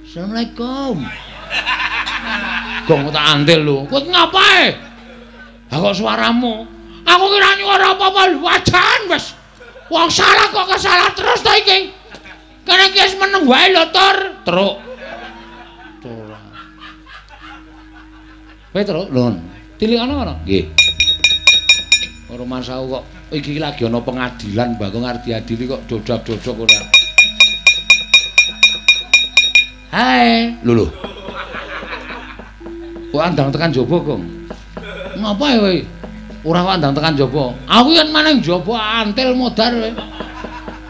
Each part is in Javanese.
Assalamualaikum. Gong tak antil lho. Kowe ngapae? Ha kok suaramu? Aku kira nyuara apa-apa wajan wis. Wong salah kok kesalah terus ta iki. Kene iki wis meneng wae lho, Tur. Truk. Tur. Kowe Truk, lho. Tilikane ngono? Nggih. Ora masaku kok iki lagi ana pengadilan Bagong arep diadili kok dodak-dodok ora. Hai, lho lho. Kok andang tekan jaba, Gong? Ngapa kowe? Ora kok andang tekan jaba. Aku yen maneng jaba antil modar kowe.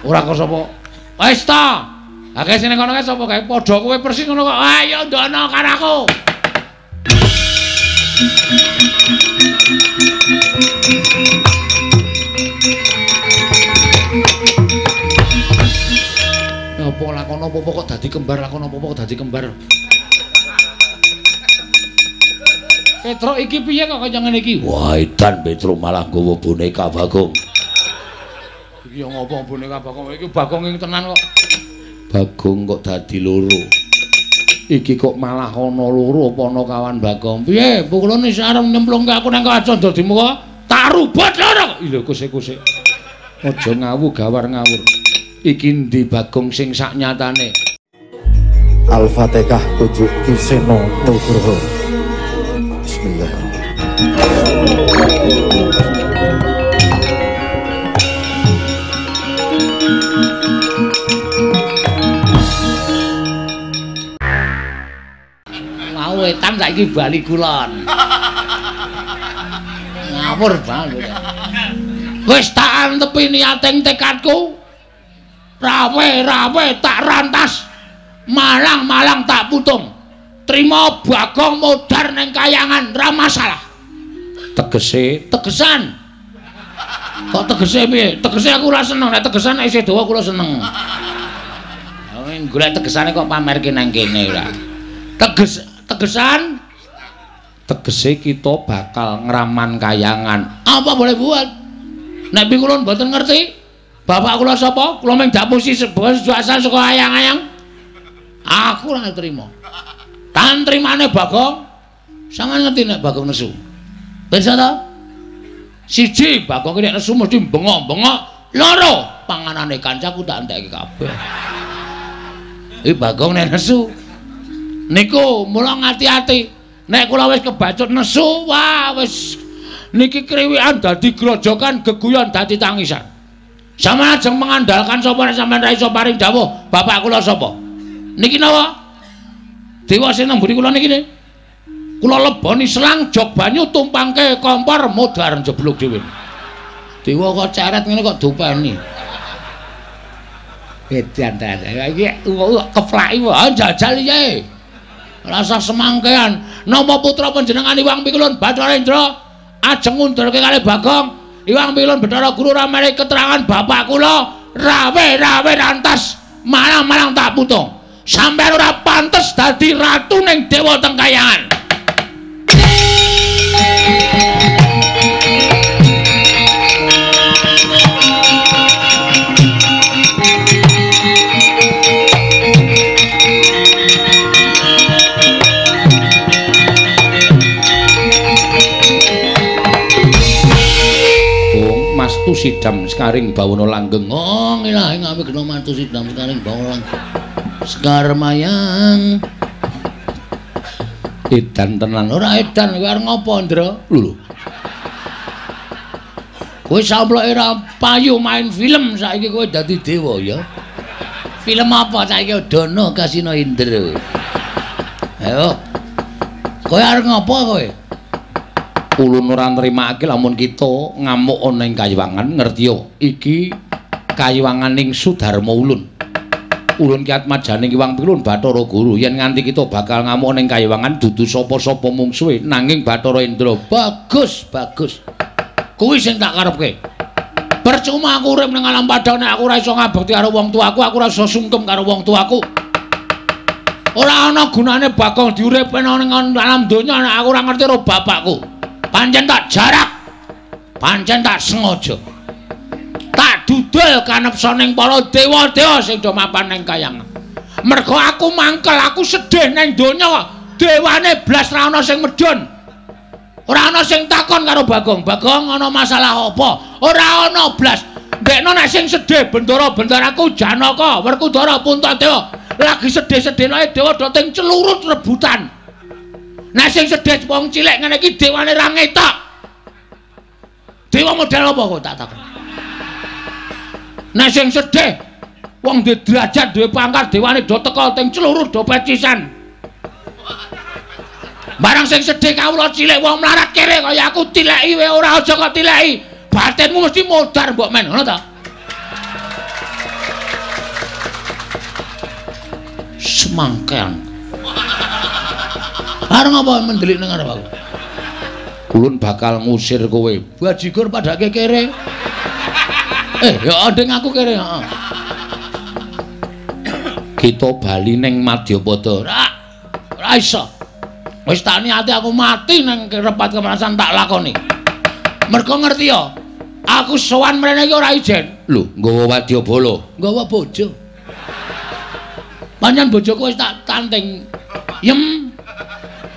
Ora kok sapa? Wis ta. Ha kae sing kono kae sapa kae? Padha kowe persis ngono kok. Ayo ndono karo aku. Apa lakon apa-apa kok dadi kembar, lakon apa-apa kok dadi kembar. Petruk iki piye kok kaya ngene iki? Wah, edan Petruk malah nggawa boneka Bagong. Iki yo ngopo boneka Bagong? Iki Bagong ing tenan kok. Bagong kok dadi loro. Iki kok malah ana loro apa ana kawan Bagong? Piye? Pukulane isih arep nyemplungke aku nang kaca dadi muka. Tak rubut loro. Lho kuse-kuse. Aja ngawu gawar ngawur. Iki ndi Bagong sing sak nyatane? Al-Fatihah 7 Ki Seno Nugroho. Bismillah. Mau wetan saiki bali kulon. Ngawur banget. Wis tak antepi niating tekadku. Rawe-rawe tak rantas. Malang-malang tak putung. Trima Bagong modar neng kayangan ra masalah. Tegese, tegesan. Kok tegese piye? Tegese aku ora seneng, nek tegesan nek isih dawa kula seneng. Golek tegesane kok pamerke nang kene ora. Tegesan. Tegese kita bakal ngraman kayangan. Apa boleh buat? Nek kula mboten ngerti. Bapak kula sapa? Kula mung dapusi sebuah asal saka ayang-ayang. Aku ora trima. Tan trimane Bagong. Sampeyan ngerti nek Bagong nesu. Pirsa ta? Siji, Bagong nek nesu mesti bengok-bengok. Loro, panganane kancaku tak entekke kabeh. Iki Bagong nek nesu. Niku mula ngati-ati. Nek kula wis kebacut nesu, wah wis niki kriwikan dadi grojokan, geguyon dadi tangisan. Sampeyan ajeng mengandalkan sapa nek sampeyan ra iso paring dawuh bapak kula sapa? Niki napa? Dewa sing nang mburi kula niki ne. Kula leboni selang jog banyu tumpangke kompor modar njeblug dhewe. Dewa kok ceret ngene kok dopeni. Edan ta. Iki keplaki wae jajal piye. Rasa semangkean. Napa putra panjenengan Iwang Pikulun Bathara Indra ajeng ngundurke kalih Bagong? Iwang Pikulun Bathara Guru ora menehi keterangan bapak kula rawe-rawe rantas malang-malang tak putung. Sampeyan ora pantes dadi ratu ning dewa teng kayangan. Mastu sidam sekaring bawana langgeng. Oh, ilahi ngawe gena mastu sidam sekaring bawana langgeng. Sekar mayang. Edan tenan. Ora edan kowe arep ngopo, Ndra? Lho. Kowe samploke ora payu main film saiki kowe dadi dewa ya. Film apa saiki Dono Kasino Indra. Ayo. Kowe arep ngopo kowe? Ulun ora nrimake lamun kita ngamuk ana ing kayiwangan, ngertiya iki kayiwanganing Sudarma ulun. Ulun ki atmajaning Iwang Pilun Bathara Guru yen nganti kita bakal ngamuk ning kayiwangan dudu sapa-sapa mungsuhe nanging Bathara Indra. Bagus, bagus. Kuwi sing tak karepke. Percuma aku urip ning alam padang nek aku ora iso ngabekti karo wong tuaku, aku ora iso sungkem karo wong tuaku. Ora ana gunane Bagong diuripne ning alam donya nek aku ora ngerti karo bapakku. Pancen tak jarak, pancen tak sengaja, tak dudul kanepsa ning para dewa-dewa sing do mapan ning kayangan. Mergo aku mangkel, aku sedih nang donya. Dewane blas ra ana sing medhun. Ora ana sing takon karo Bagong. Bagong ana masalah apa? Ora ana blas. Ndekno nek sing sedih bendara-bendaraku Janaka, Werkudara, Puntadewa. Lagi sedih-sedih lae dewa do ting celurut rebutan. Nek sing sedih wong cilik ngene iki dewane ra ngetok. Dewa model apa kok tak takon. Nek sing sedih wong duwe derajat, duwe pangkat, dewane do teka ting celurut do pecisan. Barang sing sedih kawula cilik wong mlarat kere kaya aku tileki wae ora aja kok tileki. Batinmu mesti modar mbok men, ngono ta? Semangkean. Arep apa mendelik nang arep aku? Ulun bakal ngusir kowe. Bajigur padake kere. Ya nding aku kere, heeh. Kita bali ning Madyapada. Ora iso. Wis tak niati aku mati nang repat kepanasan tak lakoni. Mergo ngerti ya, aku sowan mrene iki ora ijen. Lho, nggawa wadyabala, nggawa bojo. Pancen bojoku wis tak tanting. Yem.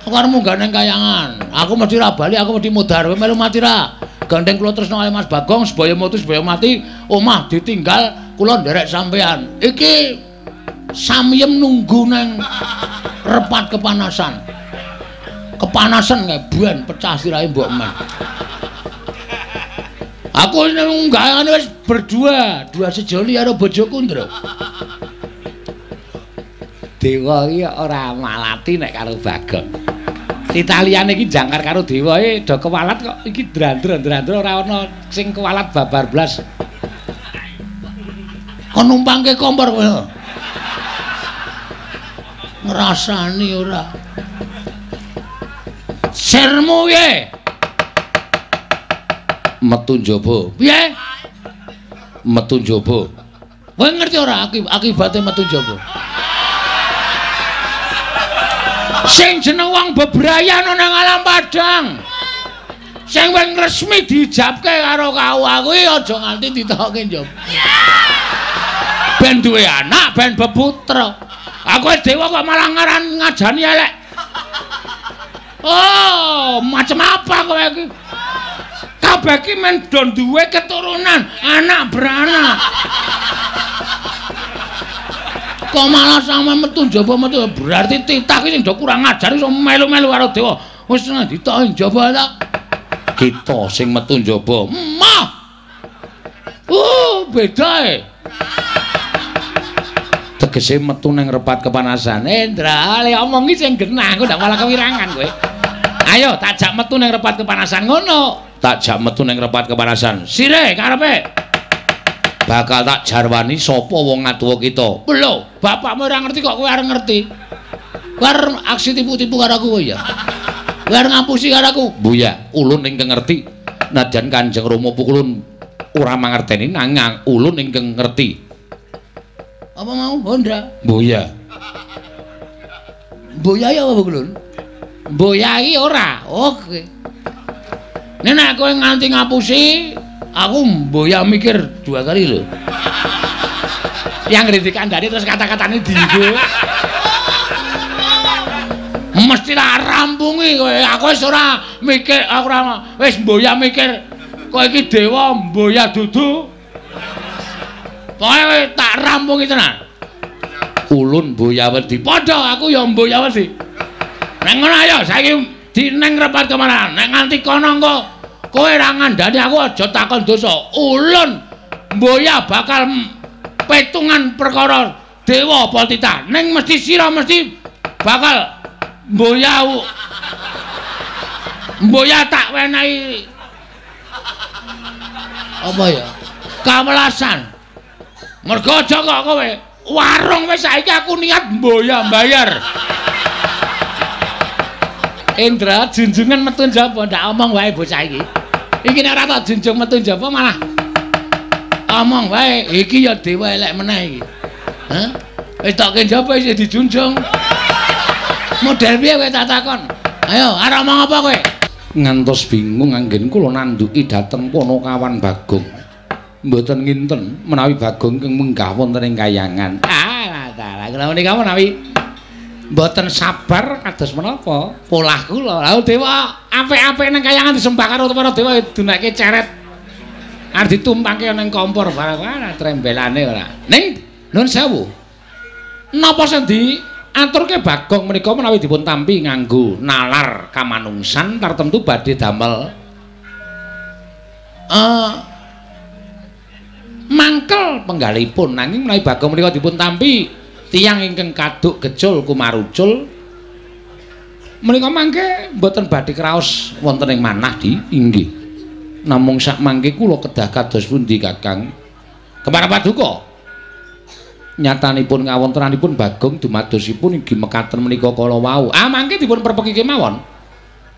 Aku arep munggah nang kayangan. Aku mesti ra bali, aku mesti modar. Kowe melu mati ra? Gandeng kula tresna kali Mas Bagong, sebaya mutu sebaya mati, omah ditinggal kula nderek sampean. Iki samyem nunggu nang repat kepanasan. Kepanasan kae ben pecah sirahe mbok men. Aku nang unggahane wis berdua, dua sejoli karo bojoku, Ndra. Dewa iki ora malati nek karo Bagong. Italiane iki jangkar karo dewa e do kewalat kok iki drandra-drandra ora ana sing kewalat babar blas. Kon numpangke kompor kowe. Ngrasani ora. Sirmu piye? Metu njaba. Piye? Metu njaba. Kowe ngerti ora akibate metu njaba? Sing jeneng wong bebrayan nang alam padang. Sing wis resmi diijabke karo KUA kuwi aja nganti ditokke njaba. Ben duwe anak, ben beputra. Aku dewa kok malah ngaran ngajani elek. Oh, macam apa kowe iki? Kabeh iki men do duwe keturunan, anak beranak. Kok malah sampe metu njaba metu berarti titah iki sing do kurang ajar iso melu-melu karo dewa. Wis ditoki njaba ta. Kita sing metu njaba. Mah. Beda e. Tegese metu nang repat kepanasan. Endra, le omongi sing genah, aku ndak malah kewirangan kowe. Ayo tak jak metu nang repat kepanasan ngono. Tak jak metu nang repat kepanasan. Sire karepe. Bakal tak jarwani sapa wong ngatuwa kita. Lho, bapakmu ora ngerti kok kowe arep ngerti. Kowe arep aksi tipu-tipu karo aku kowe ya. Kowe arep ngapusi karo aku. Buya, ulun ingkang ngerti. Najan Kanjeng Rama pukulun ora mangerteni nanging ulun ingkang ngerti. Apa mau Honda? Buya. Buya ya apa kulun? Mbuyai ora. Oke. Nek nek kowe nganti ngapusi, aku mboya mikir dua kali lho. Yang ngerti kandhane terus kata-katane dienggo. Mesti tak rampungi kowe. Aku wis ora mikir, aku ora wis mboya mikir kowe iki dewa mboya dudu. Pokoke tak rampungi tenan. Ulun mboya wedi. Padha aku ya mboya wedi. Nek ngono ayo saiki dineng repat kemana? Nek nganti kono engko kowe ora ngandani aku aja takon dosa. Ulun mboya bakal petungan perkara dewa apa titah. Ning mesti sira mesti bakal mboya mboya tak wenehi apa ya? Kawelasan. Mergo aja kok kowe warung wis saiki aku niat mboya mbayar. Indra junjungan metu njaba ndak omong wae bocah iki. Iki nek ora tak junjung metu njaba malah omong wae. Iki ya dewa elek meneh iki. Hah? Wis tokke njaba isih dijunjung. Model piye kowe tak takon? Ayo, arep omong apa kowe? Ngantos bingung anggen kula nandhuki dhateng Ponokawan Bagong. Mboten nginten menawi Bagong ingkang munggah wonten ing kayangan. Ah, Dalah kula menika menawi mboten sabar kados menapa polah kula. Lha dewa apik-apik nang kayangan disembah karo para dewa dunake ceret. Arep ditumpangke nang kompor barang ora trembelane ora. Ning nuwun sewu. Napa sing diaturke Bagong menika menawi dipun tampi nganggo nalar kamanungsan tartemtu badhe damel mangkel penggalipun, nanging menawi Bagong menika dipun tampi tiyang ingkang kaduk gecul kumarucul menika mangke mboten badhe kraos wonten ing manah di inggih. Namung sak mangke kula kedah kados pundi Kakang? Kemara paduka. Nyatanipun kawontenanipun Bagong dumadosipun inggih mekaten menika kala wau. Ah mangke dipun perpeki kemawon.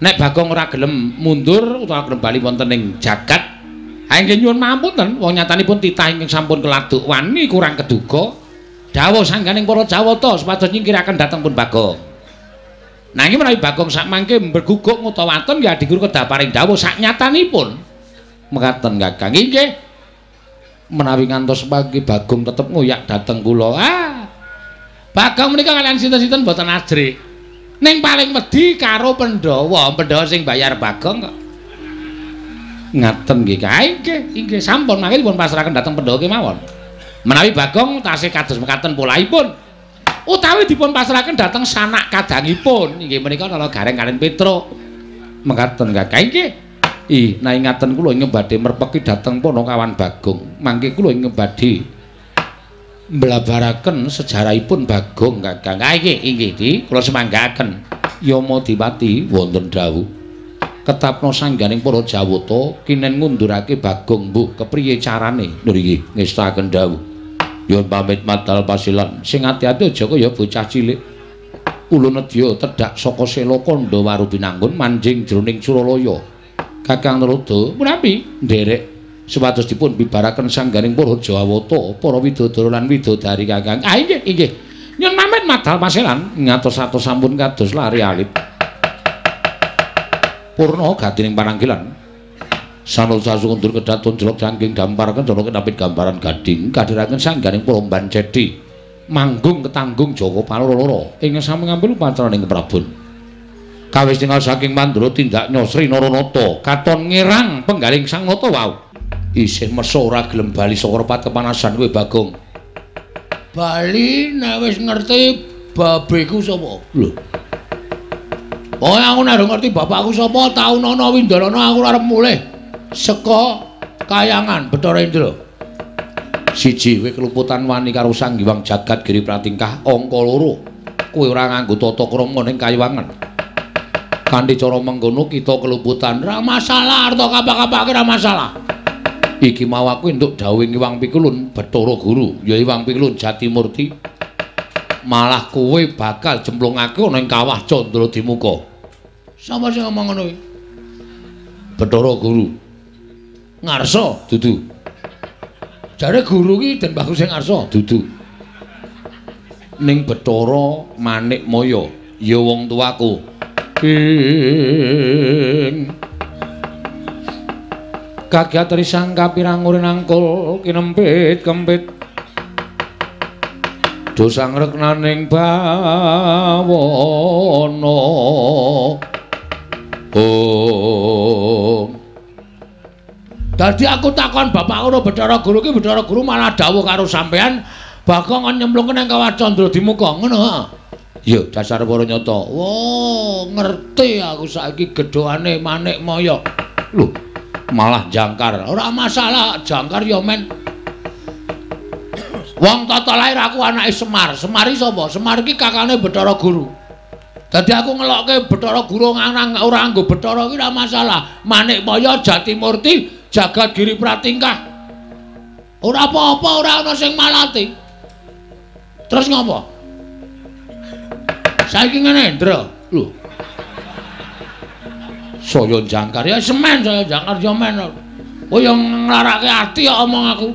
Nek Bagong ora gelem mundur utawa gelem bali wonten ing jagat, ha inggih nyuwun mapunten, wong nyatanipun titah ingkang sampun keladuk wani kurang keduga. Dawuh sangganing para Jawata supados nyingkiraken dhateng pun Bagong. Nanging menawi Bagong sak mangke mberguguk ngutawaton ya adigur kedah paring dawuh sak nyatanipun. Mekaten Kakang. Inggih. Menawi ngantos pagi Bagong tetep ngoyak dhateng kula. Ah. Bagong menika kalian sinten-sinten mboten ajrih. Ning paling wedi karo Pandhawa, Pandhawa sing bayar Bagong kok. Ngaten nggih kae. Inggih, inggih sampun mangke dipun pasrahaken dhateng Pandhawa kemawon. Menawi Bagong tasih kados mekaten polahipun utawi dipun pasrahaken dhateng sanak kadangipun inggih menika Nala Gareng kaliyan Petruk. Mekaten Kakang. Inggih. Ih, nek ngaten kula ingkang badhe merpeki dhateng Panakawan Bagong. Mangke kula ingkang badhe mblabaraken sejarahipun Bagong Kakang. Ha inggih, inggih di kula semanggaken. Yama Dipati wonten dawuh. Ketapna sangganing para Jawata kinen ngundurake Bagong mbuh kepriye carane? Lho nggih, ngestaken dawuh. Nyuwun pamit madal pasilan. Sing ati-ati aja kaya bocah cilik. Ulun nedya tedhak saka sela kandha waru binanggun manjing jroning Suralaya. Kakang Narada menawi nderek supados dipun bibaraken sangganing para Jawata, para widodara lan widodari Kakang. Ah inggih, inggih. Nyuwun pamit madal pasilan ngatos-atos sampun kados lari alit. Purna gatining pananggilan. Sanul sasundur kedaton jelok jangking dampar kencana kenapit gambaran gading kadhiraken sangganing para Bancedi manggung ketanggung Jaka Paloro-loro ing sami ngambil upacaraning Prabon. Kawis tingal saking Mandra tindak Nyosri Naranata katon ngirang penggaling Sang Nata wau. Isih mesa ora gelem bali saka repat kepanasan kowe Bagong. Bali nek wis ngerti babeku sapa? Lho. Pokoke aku nek ngerti bapakku sapa, taunana windalana aku arep mulih saka kayangan Bathara Indra. Siji, kowe keluputan wani karo Sang Hyang Jagat Giri Pratingkah. Angka loro, kowe ora nganggo tata krama ning kayuwangan. Kanthi cara mengkono kita keluputan. Ora masalah, arta kapak-kapake ora masalah. Iki mau aku entuk dawuhing Hyang Pikulun Bathara Guru, ya Hyang Pikulun Jatimurti. Malah kowe bakal jemplungake ana ing kawah Candra Dimuka. Sapa sing ngomong ngono kuwi? Bathara Guru. Ngarsa dudu. Jare guru ki Den Bagus sing ngarsa dudu. Ning Bathara Manik Maya ya wong tuaku. Ing kagiat risang kapirang nangkul kinempit kempit. Dosa ngreknaning bawana. Oh. Dadi aku takon bapakku karo Bathara Guru ki, Bathara Guru malah dawuh karo sampean Bagong kon nyemplungke nang kawah Candra Dimuka ngono ha. Ya dasar para nyata. Wah, ngerti aku saiki gedhoane Manik Maya. Lho, malah jangkar. Ora masalah, jangkar ya men. Wong tata lahir aku anake Semar. Semar iki sapa? Semar iki kakane Bathara Guru. Dadi aku ngelokke Bathara Guru nang ora nganggo Bathara iki ora masalah. Manik Maya Jatimurti Jagat Giri Pratingkah. Ora apa-apa, ora ana sing malati. Terus ngopo? Saiki ngene, Ndra. Lho. Saya jangkar ya semen, saya jangkar ya men. Kowe yo nglarake ati kok omong aku.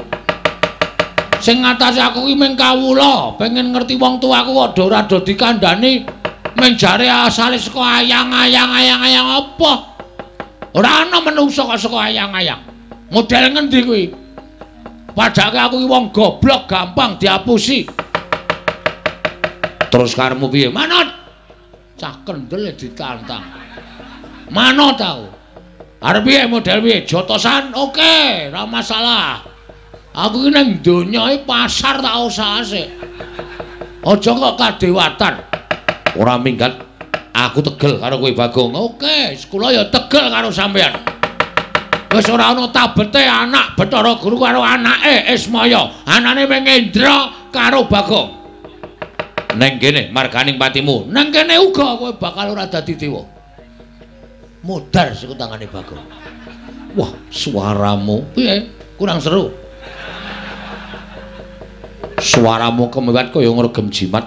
Sing ngatasi aku ki mung kawula, pengen ngerti wong tuaku kok ora do dikandhani men jare asale saka ayang-ayang ayang-ayang apa? Ora ana menungsa kok saka ayang-ayang. Model ngendi kuwi? Padake aku ki wong goblok gampang diapusi. Terus karepmu piye? Manut. Cah kendel ditantang. Manut aku. Arep piye model piye? Jotosan oke, ora masalah. Aku iki nang donya iki pasar tak usahase. Aja kok kadewatan. Ora minggat. Aku tegel karo kowe Bagong. Oke, kula ya tegel karo sampean. Wis ora ana tabete anak Bathara Guru karo anake Ismaya. Anane mung Indra karo Bagong. Neng kene marganing patimu. Neng kene uga kowe bakal ora dadi dewa. Modar siku tangane Bagong. Wah, suaramu piye? Kurang seru. Suaramu kemewat kaya ngregem jimat.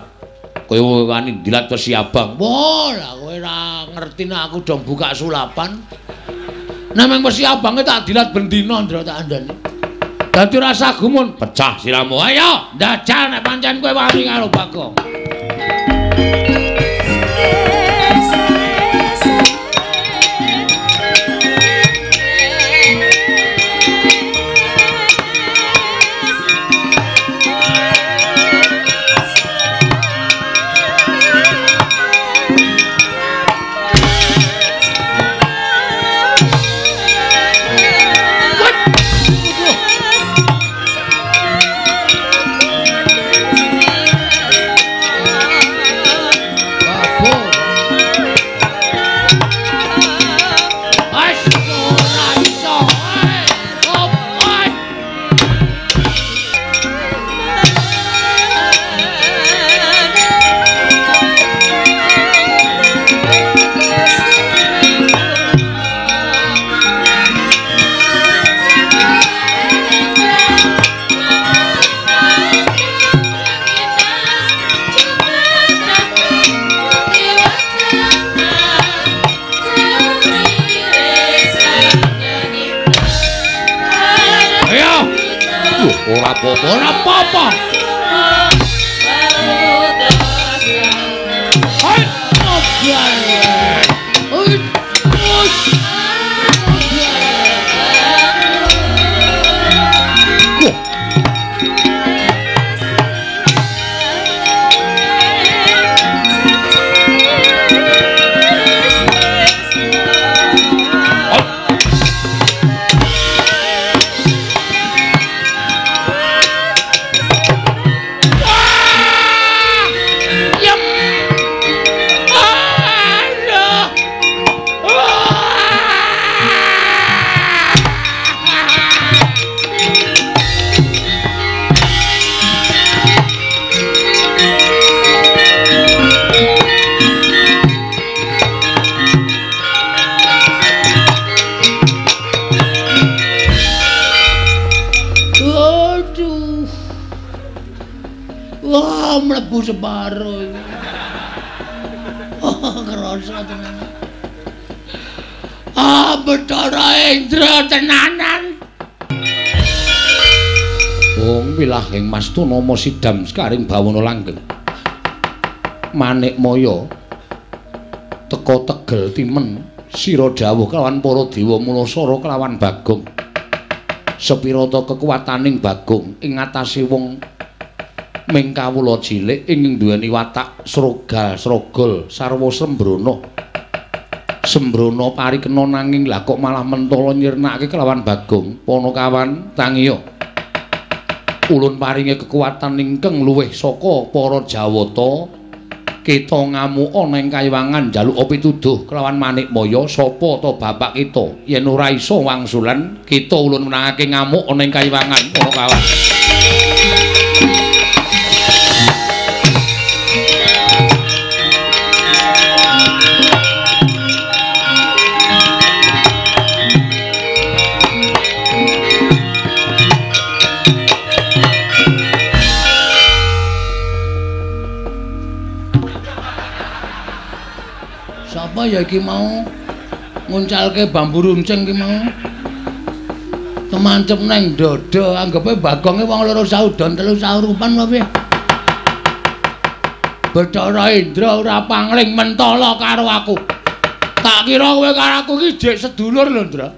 Kaya wani ndilat wesi abang. Wah, lah kowe ora ngerti nek aku do buka sulapan. Nek mung wesi abange tak dilat ben dina Ndra tak andani. Dadi ora usah gumun, pecah siramu. Ayo, ndajal nek pancen kowe wani karo Bagong. Ora apa-apa, ora apa-apa. Hai, Wah, mlebu separo iki. Oh, kerasa tenan. Ah, Bathara Indra tenanan. Wong wilahing Mastu nama sidam sekaring bawana langgeng. Manik Maya teka tegel timen sira dawuh kelawan para dewa mulasara kelawan Bagong. Sepirata kekuwataning Bagong ing ngatasé wong ming kawula cilik ing duweni watak srogal srogol sarwa sembrono. Sembrono parikena nanging lah kok malah mentala nyirnake kelawan Bagong. Panakawan tangiya. Ulun paringe kekuatan ingkang luwih saka para Jawata. Kita ngamuka nang kayiwangan njaluk pituduh kelawan Manik Maya sapa ta bapak kita. Yen ora iso wangsulan kita ulun menangake ngamuk nang kayiwangan Panakawan. Sapa ya iki mau nguncalke bambu runcing iki mau temancep nang dada anggepe Bagonge wong loro saudon telu saurupan apa piye. Bathara Indra ora pangling mentala karo aku. Tak kira kowe karo aku iki jek sedulur lho, Ndra.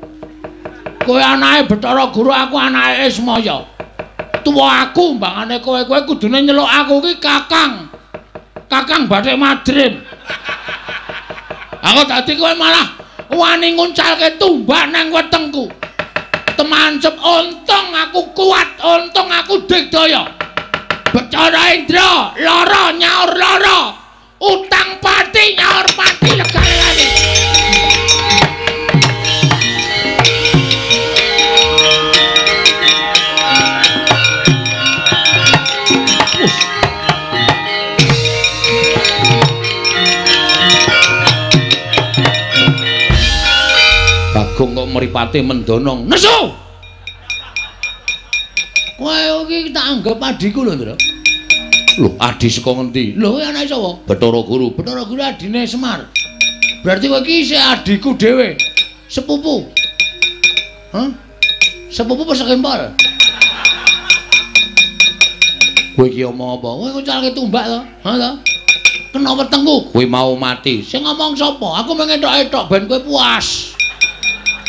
Kowe anake Bathara Guru, aku anake Ismaya. Tuwa aku mbangane kowe, kowe kudune nyeluk aku iki Kakang. Kakang Kakang Bathik Madrim. Aku dadi kowe malah wani nguncalke tumbak nang wetengku. Temancep untung aku kuat, untung aku digdaya. Bathara Indra lara nyaur lara. Utang pati nyaur pati legane. Bagong kok mripate mendonong. Nesu. Kowe iki tak anggap adhiku lho, Ndra. Lho, adhi saka ngendi? Lho, kowe anake sapa? Bathara Guru. Bathara Guru adhine Semar. Berarti kowe iki isih adhiku dhewe. Sepupu. Hah? Sepupu apa sekempol? Kowe iki omong apa? Kowe nguncalke tumbak to? Ha to? Kena wetengku. Kowe mau mati. Sing ngomong sapa? Aku mung entok-entok ben kowe puas.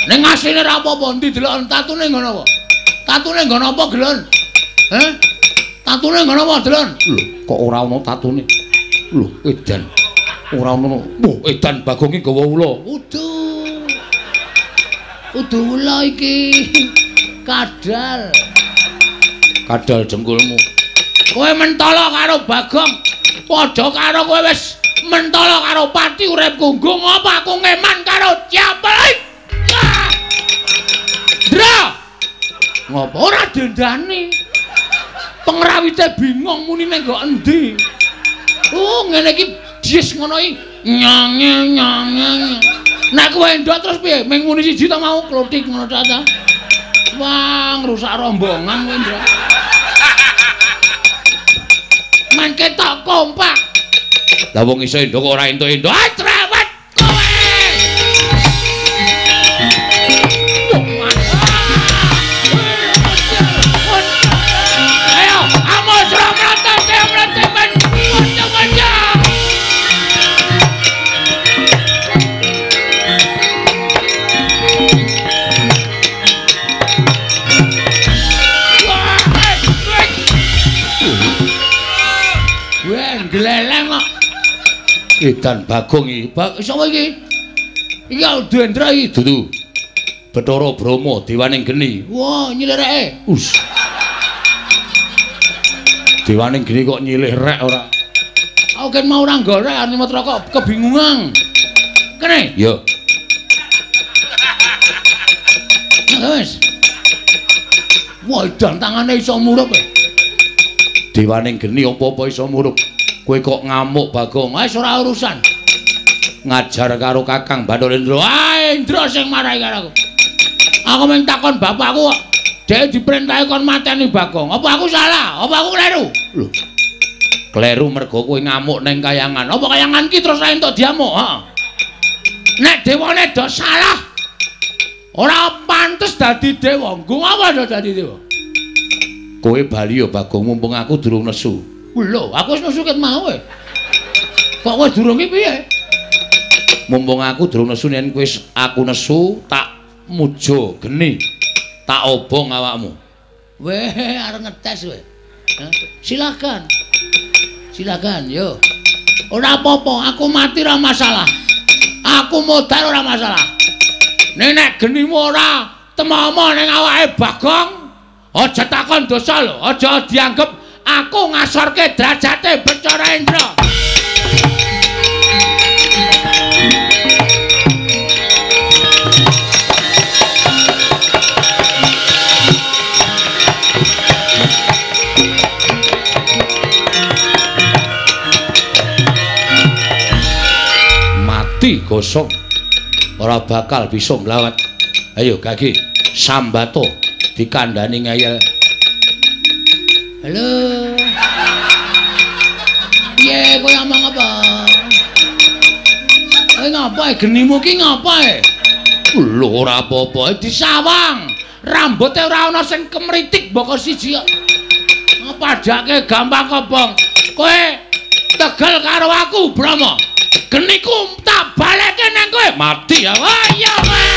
Ning asline ora apa-apa, endi deloken tatune nggon apa? Tatune nggon apa, Gelon? Heh? Tatune nggon apa, Delon? Lho, kok ora ana tatune? Lho, edan. Ora ana. Wah, edan Bagong iki gawa ula. Udu. Udu ula iki. Kadal. Kadal jengkulmu. Kowe mentala karo Bagong. Padha karo kowe wis mentala karo pati uripku. Nggo ngapa aku ngeman karo Ciapel? Ndra. Ngopo ora dendani? Pengrawite bingung muni ning nggo endi. Oh, ngene iki jis ngono iki. Nyange nyange. Nek kowe endok terus piye? Ming muni siji ta mau klothik ngono ta ta. Wah, ngrusak rombongan kowe, Ndra. Men ketok kompak. Lah wong iso endok kok ora entuk-entuk. Ah, trawat kowe. Gleleng kok. Edan Bagong iki. Sapa iki? Iki Dendra iki dudu. Bathara Brahma dewaning geni. Wah, nyilih reke. Us. Dewaning geni kok nyilih rek ora. Aku ken mau ora golek arep nyemot rokok kebingungan. Kene? Yo. Wis. Wah, edan tangane iso murup. Dewaning geni apa-apa iso murup. Kowe kok ngamuk Bagong? Wis ora urusan. Ngajar karo Kakang Bathara Indra. Ah, Indra sing marahi karo aku. Aku mung takon bapakku kok. Dhek diperintahi kon mateni Bagong. Apa aku salah? Apa aku kleru? Lho. Kleru mergo kowe ngamuk ning kayangan. Apa kayangan ki terus ra entuk diamuk? Heeh. Nek dewane do salah, ora pantes dadi dewa. Nggo apa do dadi dewa? Kowe bali ya Bagong, mumpung aku durung nesu. Lho, aku wis nesu ket mau e. Kok kowe durung iki piye? Mumpung aku durung nesu yen kowe aku nesu tak muja geni. Tak obong awakmu. Weh, arep ngetes kowe. Silakan. Silakan, yo. Ora apa-apa, aku mati ora masalah. Aku modar ora masalah. Nek genimu ora temomo ning awake Bagong, aja takon dosa lho, aja dianggep aku ngasorke derajate Bathara Indra. Mati gosong ora bakal bisa nglawat. Ayo gage sambato dikandani ngeyel. Halo. Piye kowe omong apa? Kowe ngapa genimu ki ngapa e? Lho ora apa-apa, disawang. Rambote ora ana sing kemritik mboko siji kok. Padake gampang kobong. Kowe tegel karo aku, Brahma. Geniku tak balekke nang kowe. Mati ya. Wah iya kowe.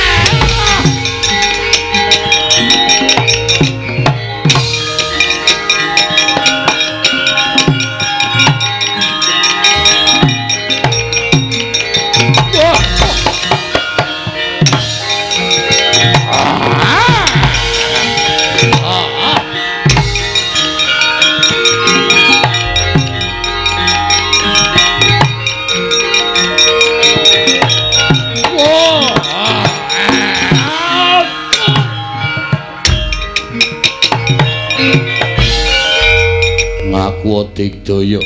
digdaya.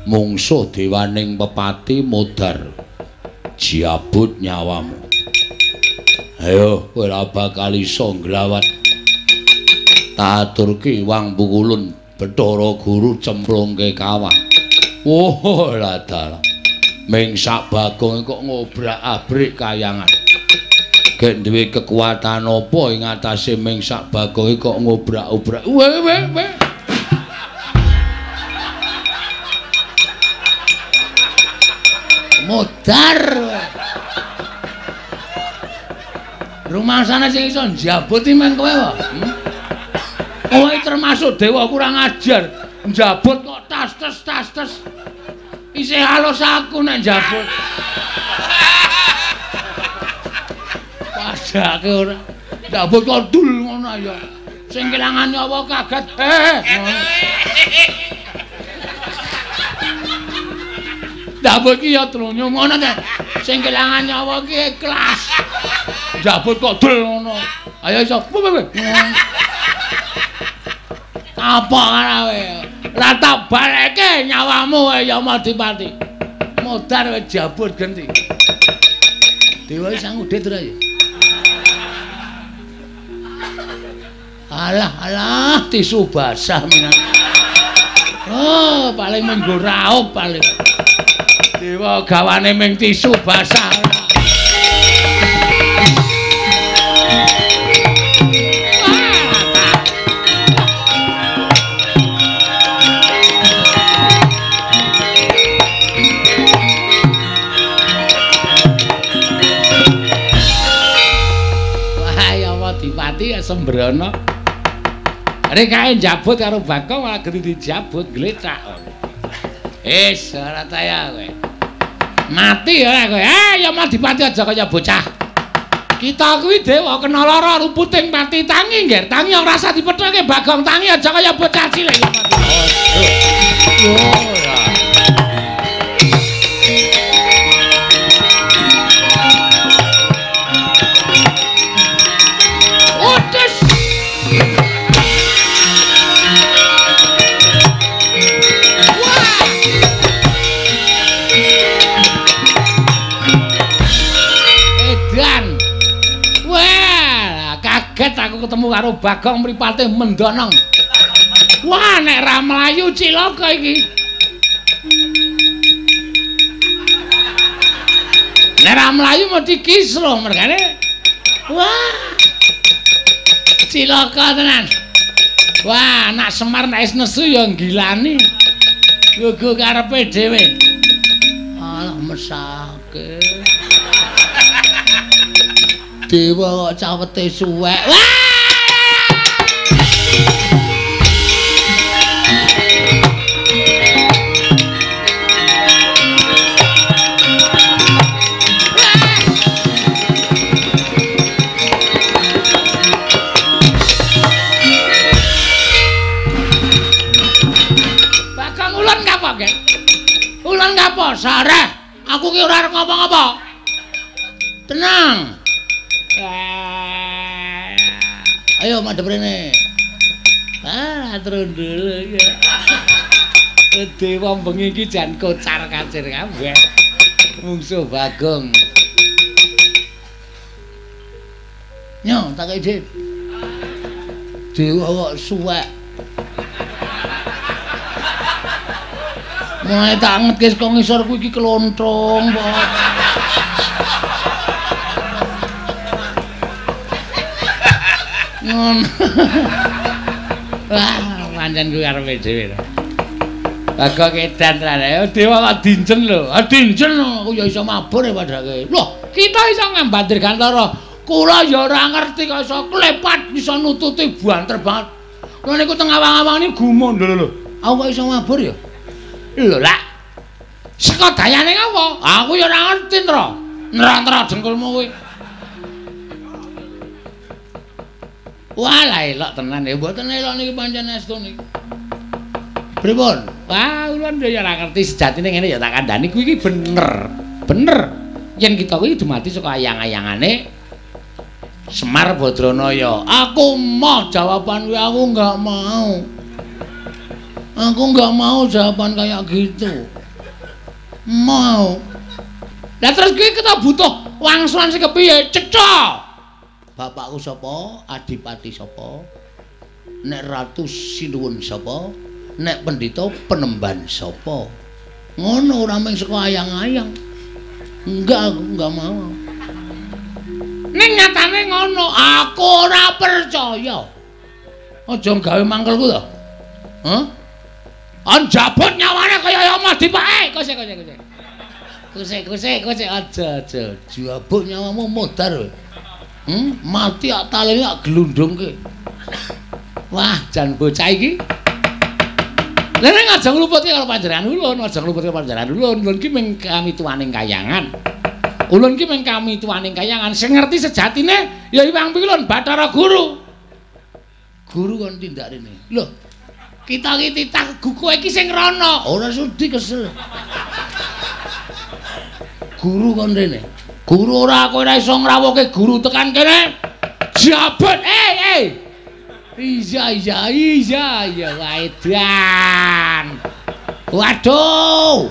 Mungsuh dewaning pepati modar jabut nyawamu. Ayo kowe ora bakal iso nglawat. Taturke wang pukulun Bathara Guru cemplungke kawah. Oh lah dalah. Ming sak Bagong kok ngobrak-abrik kayangan. Gek duwe kekuatan apa ing atase ming sak Bagong kok ngobrak-obrak. We we we. Modar. Rumangsane sing iso njabut iki men kowe wae. Kowe termasuk dewa kurang ajar. Njabut kok tas tes tas tes. Isih halus aku nek njabut. Padake ora. Njabut kok dul ngono ya. Sing kelangan nyawa kaget. Njabut ki ya trunyo ngono ta. Sing kelangan nyawa ki ikhlas. Njabut kok dul ngono. Ayo iso. Apa karawe? Ora tak baleke nyawamu Yamadipati. Modar wis jabut genti. Dewa wis sangudet ora ya? Alah alah tisu basah minan. Oh, paling minggu raup paling. Dewa gawane ming tisu basah. Wah, Yamadipati ya sembrono. Rek kae njabut karo Bagong malah genti dijabut glecak. Wis ora taya kowe. Mati ora kowe. Yamadipati aja kaya bocah. Kita kuwi dewa kena lara ruputing pati tangi nggih. Tangi ora usah dipethoke Bagong, tangi aja kaya bocah cilik Yamadipati. Oh, ya. Aku ketemu karo Bagong mripate mendonong. Wah, nek ra mlayu cilaka iki. Nek ra mlayu mesti kisruh mergane. Wah. Cilaka tenan. Wah, anak Semar nek wis nesu ya nggilani. Gugu karepe dhewe. Alah mesake. Dewa kok cawete suwek. Wah! Bagong ulun kapok, Gek? Ulun kapok, sareh. Aku ki ora arep ngapa-ngapa. Tenang. Ayo madhep rene. Ah, trundul ya. Dewa bengi iki jan kocar-kacir kabeh. Mungsuh Bagong. Nyo, tak kei dhit. Dewa kok suwek. Mulai tak angetke saka ngisor kuwi iki klontrong, Pak. Ngono. Wah, pancen kuwi karepe dhewe. Bagong edan tenan. Ayo dewa kok dinjen lho. Ah dinjen aku ya iso mabur ya padake. Loh, kita iso ngambat dirgantara. Kula ya ora ngerti kok iso klepat iso nututi banter banget. Kula niku teng awang-awang niku gumun lho lho. Aku kok iso mabur ya? Lho lak. Saka dayane ngapa? Aku ya ora ngerti, Ntra. Ntra-ntra dengkulmu kuwi. Wah, lah elok tenan ya. Mboten elok niki pancen estu niki. Pripun? Wah, kula ya ora ngerti sejatine ngene ya tak kandhani kuwi iki bener. Bener. Yen kita kuwi dumadi saka ayang-ayangane Semar Badranaya. Aku moh jawaban kuwi, aku enggak mau. Aku nggak mau jawaban kayak gitu. Mau. Lah terus kuwi kita butuh wangsulan sing kepiye? Cetha. Bapakku sapa? Adipati sapa? Nek ratu sinuwun sapa? Nek pendhita penemban sapa? Ngono ora mung saka ayang-ayang. Enggak, aku enggak mau. Ning nyatane ngono, aku ora percaya. Aja gawe mangkelku to. Hah? Anjabut nyawane kaya omah dipake. Kose kose kose. Kose kose kose aja aja. Jabut nyawamu modar. Mati ak talene ak glundungke. Wah, jan bocah iki. Lha nek aja ngluputke karo panjenengan ulun, aja ngluputke panjenengan ulun. Ulun ki mung kamituwaning kayangan. Ulun ki mung kamituwaning kayangan. Sing ngerti sejatine ya Hyang Pikulun Bathara Guru. Guru kon tindak rene. Lho, kita iki titah kowe iki sing rono. Ora sudi kesel. Guru kon rene. Guru ora kowe ora iso ngrawuhke guru tekan kene. Jabut. Eh. Iya iya iya iya waedan. Waduh.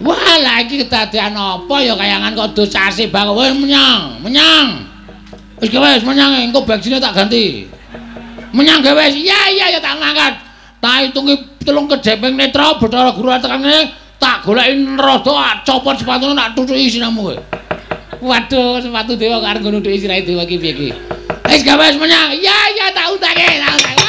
Wah, lha iki kedadean apa ya kayangan kok dosase bang. Wis menyang, menyang. Wis wis menyang engko bagsine tak ganti. Menyang gawe wis. Iya iya ya tak ngangkat. Tak hitungi telung kedheping netra Bathara Guru tekan kene tak goleki rada copot sepatune tak tutuki siramu kowe. Waduh, sepatu dewa kok arep nggo nutuki sirahe dewa iki piye iki? Wis gawe wis menyang. Iya iya tak utake, tak utake.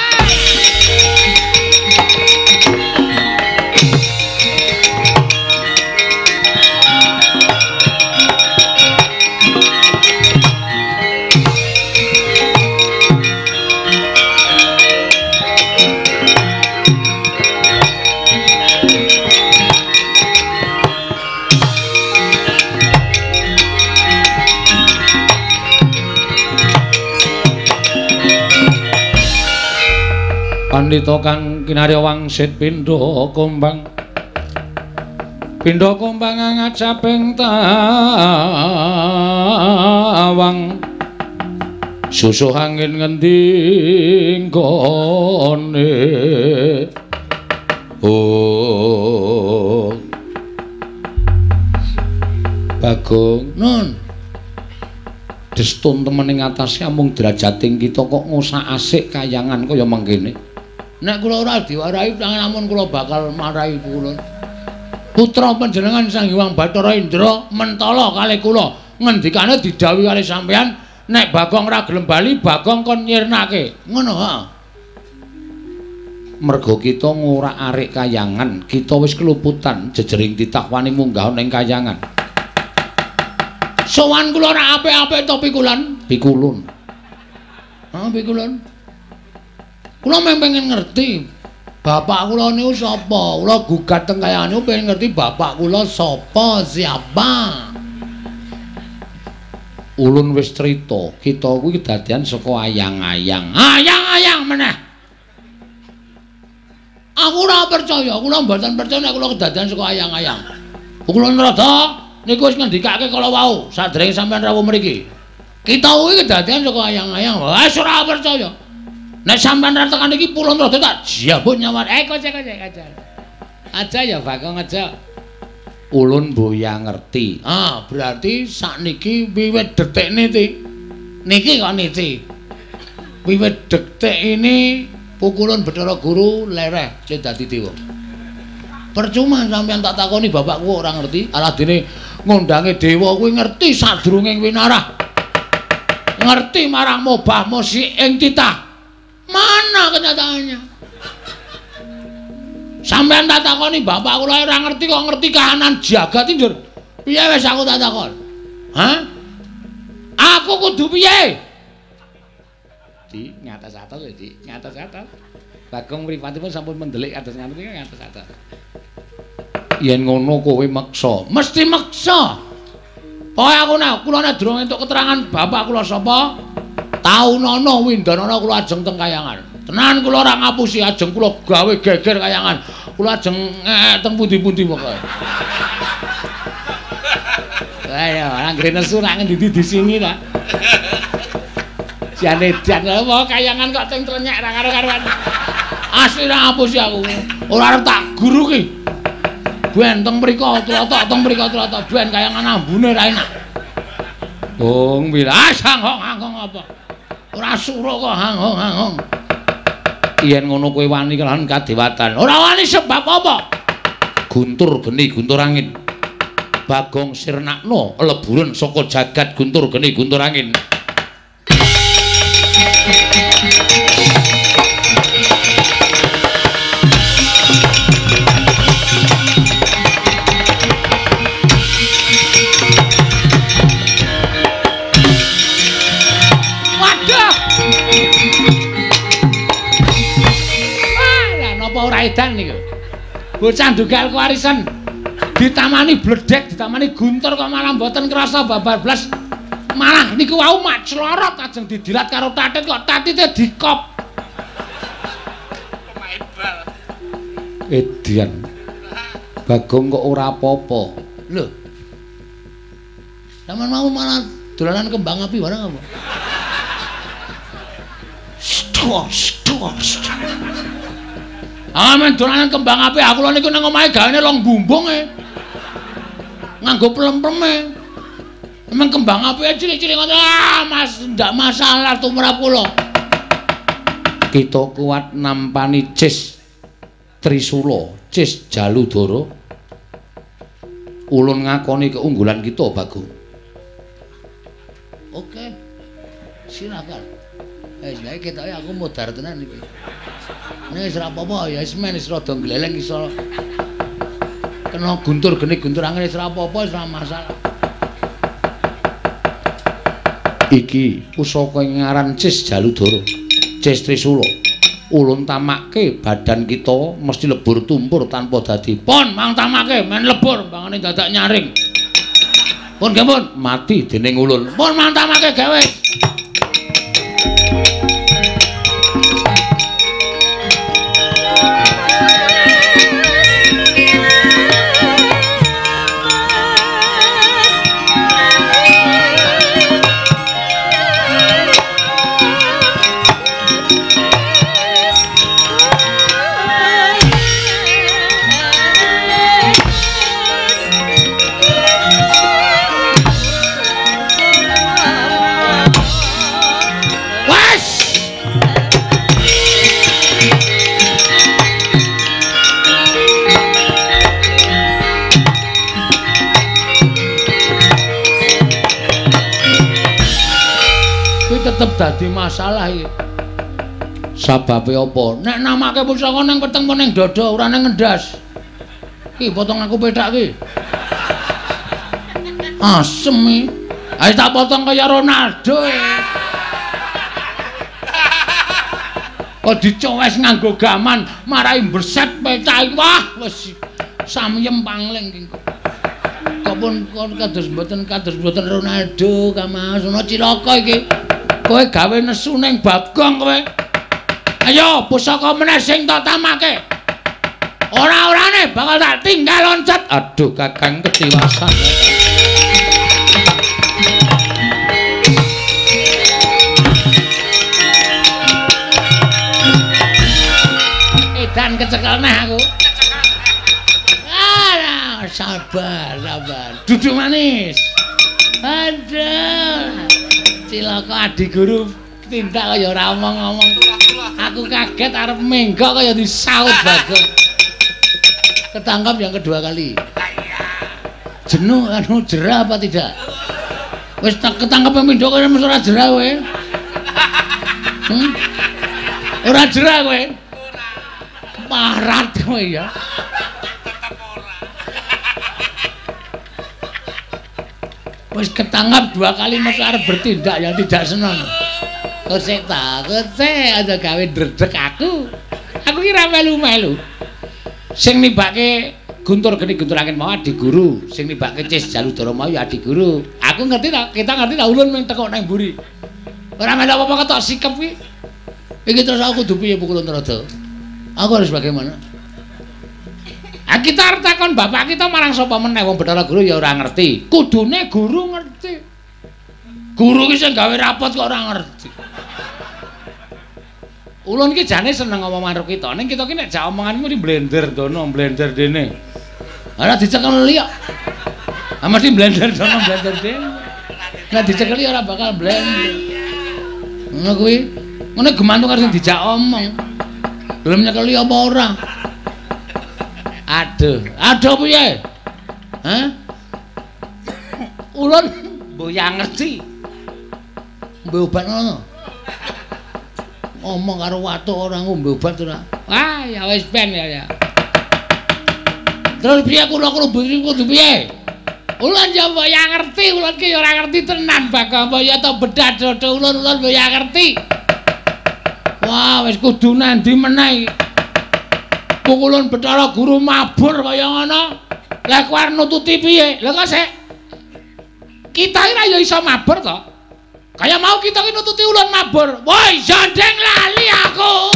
Pandhita kang kinarya wangsit pindha kumbang. Pindha kumbang ngajaping tawang. Susuh angin ngendi nggone. Oh. Bagong nun. Destun temen ing atase amung derajating kita kok ngosak-asik kayangan kaya mangkene. Nek kula ora diwarahi amun kula bakal marahi kula. Putra panjenengan Sang Hyang Bathara Indra mentala kalih kula. Ngendikane didhawuhi kalih sampeyan nek Bagong ora gelem bali Bagong kon nyirnake. Ngono ha. Merga kita ngorak-arik kayangan, kita wis keluputan jejering titah wani munggah ning kayangan. Sowan kula ora apik-apik to pikulan? Pikulun. Ha pikulun. Kula mung pengen ngerti bapak kula niku sapa. Kula gugat teng kayangan niku pengen ngerti bapak kula sapa, siapa. Ulun wis crita, kita kuwi kedadian saka ayang-ayang. Ayang-ayang meneh. Aku ora percaya, kula mboten percaya nek kula kedadian saka ayang-ayang. Kula nrada niku wis ngendikake kala wau sadèrènge sampeyan rawuh mriki. Kita kuwi kedadian saka ayang-ayang. Wis ora percaya. Nek sampean ra tekan iki pulun rada tak jabut nyawa. Eh kocek kocek aja. Aja ya Bagong aja. Ulun boya ngerti. Ah, berarti sakniki wiwit detikne ti. Niki kok niki. Wiwit detik ini pukulun Bathara Guru lereh le dadi dewa. Percuma sampean tak takoni bapakku ora ngerti. Aladene ngondange dewa kuwi ngerti sadurunge winarah. Ngerti marang mobah musik ing titah. Mana kenyataannya? Sampean tak takoni bapak kula ora ngerti kok ngerti kahanan jagat njur. Piye wis aku tak takon? Hah? Aku kudu piye? Di ngatas-atas lho, Dik, ngatas-atas. Bagong mripatipun sampun mendelik kados ngaten iki ngatas-atas. Yen ngono kowe meksa, mesti meksa. Pokoke aku nek kula nek durung entuk keterangan bapak kula sapa, taunana windanana kula ajeng teng kayangan. Tenan kula ora ngapusi, ajeng kula gawe geger kayangan. Kula ajeng teng pundi-pundi pokoke. Ayo, anggere nesu nak ngendi disingi ta. Jane jan apa kayangan kok teng trenyek ra karo-karuan. Asli ra ngapusi aku. Ora arep tak guru ki. Ben teng mriko tlotok, teng mriko tlotok, ben kayangan ambune ra enak. Gong wilas hanghong-hanghong apa? Ora suruh kok hanghong-hanghong. Yen ngono kowe wani kelawan kadewatan. Ora wani sebab apa? Guntur geni guntur angin. Bagong sirnakno leburen saka jagat guntur geni guntur angin. Edan niku. Bocah ndugal kewarisan ditamani bledek, ditamani guntur kok malah mboten krasa babar blas. Malah niku wau mak clorot ajeng didilat karo tatit kok tatite dikop. Pemain bal. Edian. Bagong kok ora apa-apa. Lho. Sampeyan mau malah dolanan kembang api barang apa? Stok, stok, stok. Ah, men dolanan kembang api aku lho niku nang omahe gawene long bumbung e. Nganggo plem-pleme. Emang kembang api cilik-cilik ngono. Ah, Mas, ndak masalah tumrap kula. Kita kuat nampani Cis Trisula, Cis Jaludara. Ulun ngakoni keunggulan kita, Bagong. Oke. Silakan. Wis gawe ketoke aku modar tenan iki. Nek wis ora apa-apa ya wis men wis rada gleleng iso kena guntur geni guntur angin wis ora apa-apa wis ora masalah. Iki pusaka ing ngaran Cis Jaludara, Cis Trisula. Ulun tamakke badan kita mesti lebur tumpur tanpa dadi. Pon mang tamake men lebur mbangane dadak nyaring. Pon nggih pun mati dening ulun. Pon mang tamake gawe. Tetep dadi masalah iki. Sababe apa? Nek namake pusaka nang weteng apa ning dada ora nang ngendas. Ki potong aku pethak ki. Asem iki. Ayo tak potong kaya Ronaldo. Kok dicowes nganggo gaman marai berset pethak. Wah, wis samyem pangling ki. Kok pun kados mboten Ronaldo Kamas ono cilaka iki. Kowe gawe nesu ning Bagong kowe. Ayo pusaka meneh sing tak tamake. Ora-orane bakal tak tinggal loncat. Aduh Kakang ketiwasan. Edan kecekel neh aku. Ah, sabar, sabar. Duduk manis. Aduh. Cilaka adi guru tindak kaya ora omong-omong. Aku kaget arep menggok kaya disaut Bagong. Ketangkap yang kedua kali. Jenuh anu jerah apa tidak? Wis tak ketangkep pindho kaya mesti ora jerah kowe. Ora jerah kowe. Parat kowe ya. Wis ketangkap dua kali mesti arep bertindak yang tidak seneng. Kosek ta, kosek aja gawe ndredeg aku. Aku ki ra melu-melu. Sing nimbake guntur geni guntur angin mau adi guru, sing nimbake Cis Jaludara mau ya adi guru. Aku ngerti ta, kita ngerti ta ulun mung tekuk nang mburi. Ora melu apa-apa ketok sikep ki. Iki terus aku kudu piye Pukulun Trada? Aku harus bagaimana? Ah kita arep takon bapak kita marang sapa meneh wong Bathara Guru ya ora ngerti. Kudune guru ngerti. Guru ki sing gawe rapot kok ora ngerti. Ulun iki jane seneng ngomong karo kita. Ning kita ki nek jak omongan mesti blender dono, blender dene. Ora dicekeli kok. Ah mesti blender dono, blender dene. Nek dicekeli ora bakal blender. Ngono kuwi. Ngono gemantung karo sing dijak omong. Gelem nyekeli apa ora? Aduh, aduh piye? Hah? Ulun mboyang ngerti. Ngombe obat ngono. Ngomong karo watuk ora ngombe obat ora. Wah, ya wis ben ya. Terus piye kula kudu piye? Ulun ya mboyang ngerti, ulun ki ya ora ngerti tenan Bagong apa ya to bedah dodo ulun ulun mboyang ngerti. Wah, wis kudu nandi meneh iki. Pukulun Bathara Guru mabur kaya ngono. Lah kowe arep nututi piye? Lah kok sik kita iki ya iso mabur to? Kaya mau kita iki nututi ulun mabur. Woi, jandeng lali aku.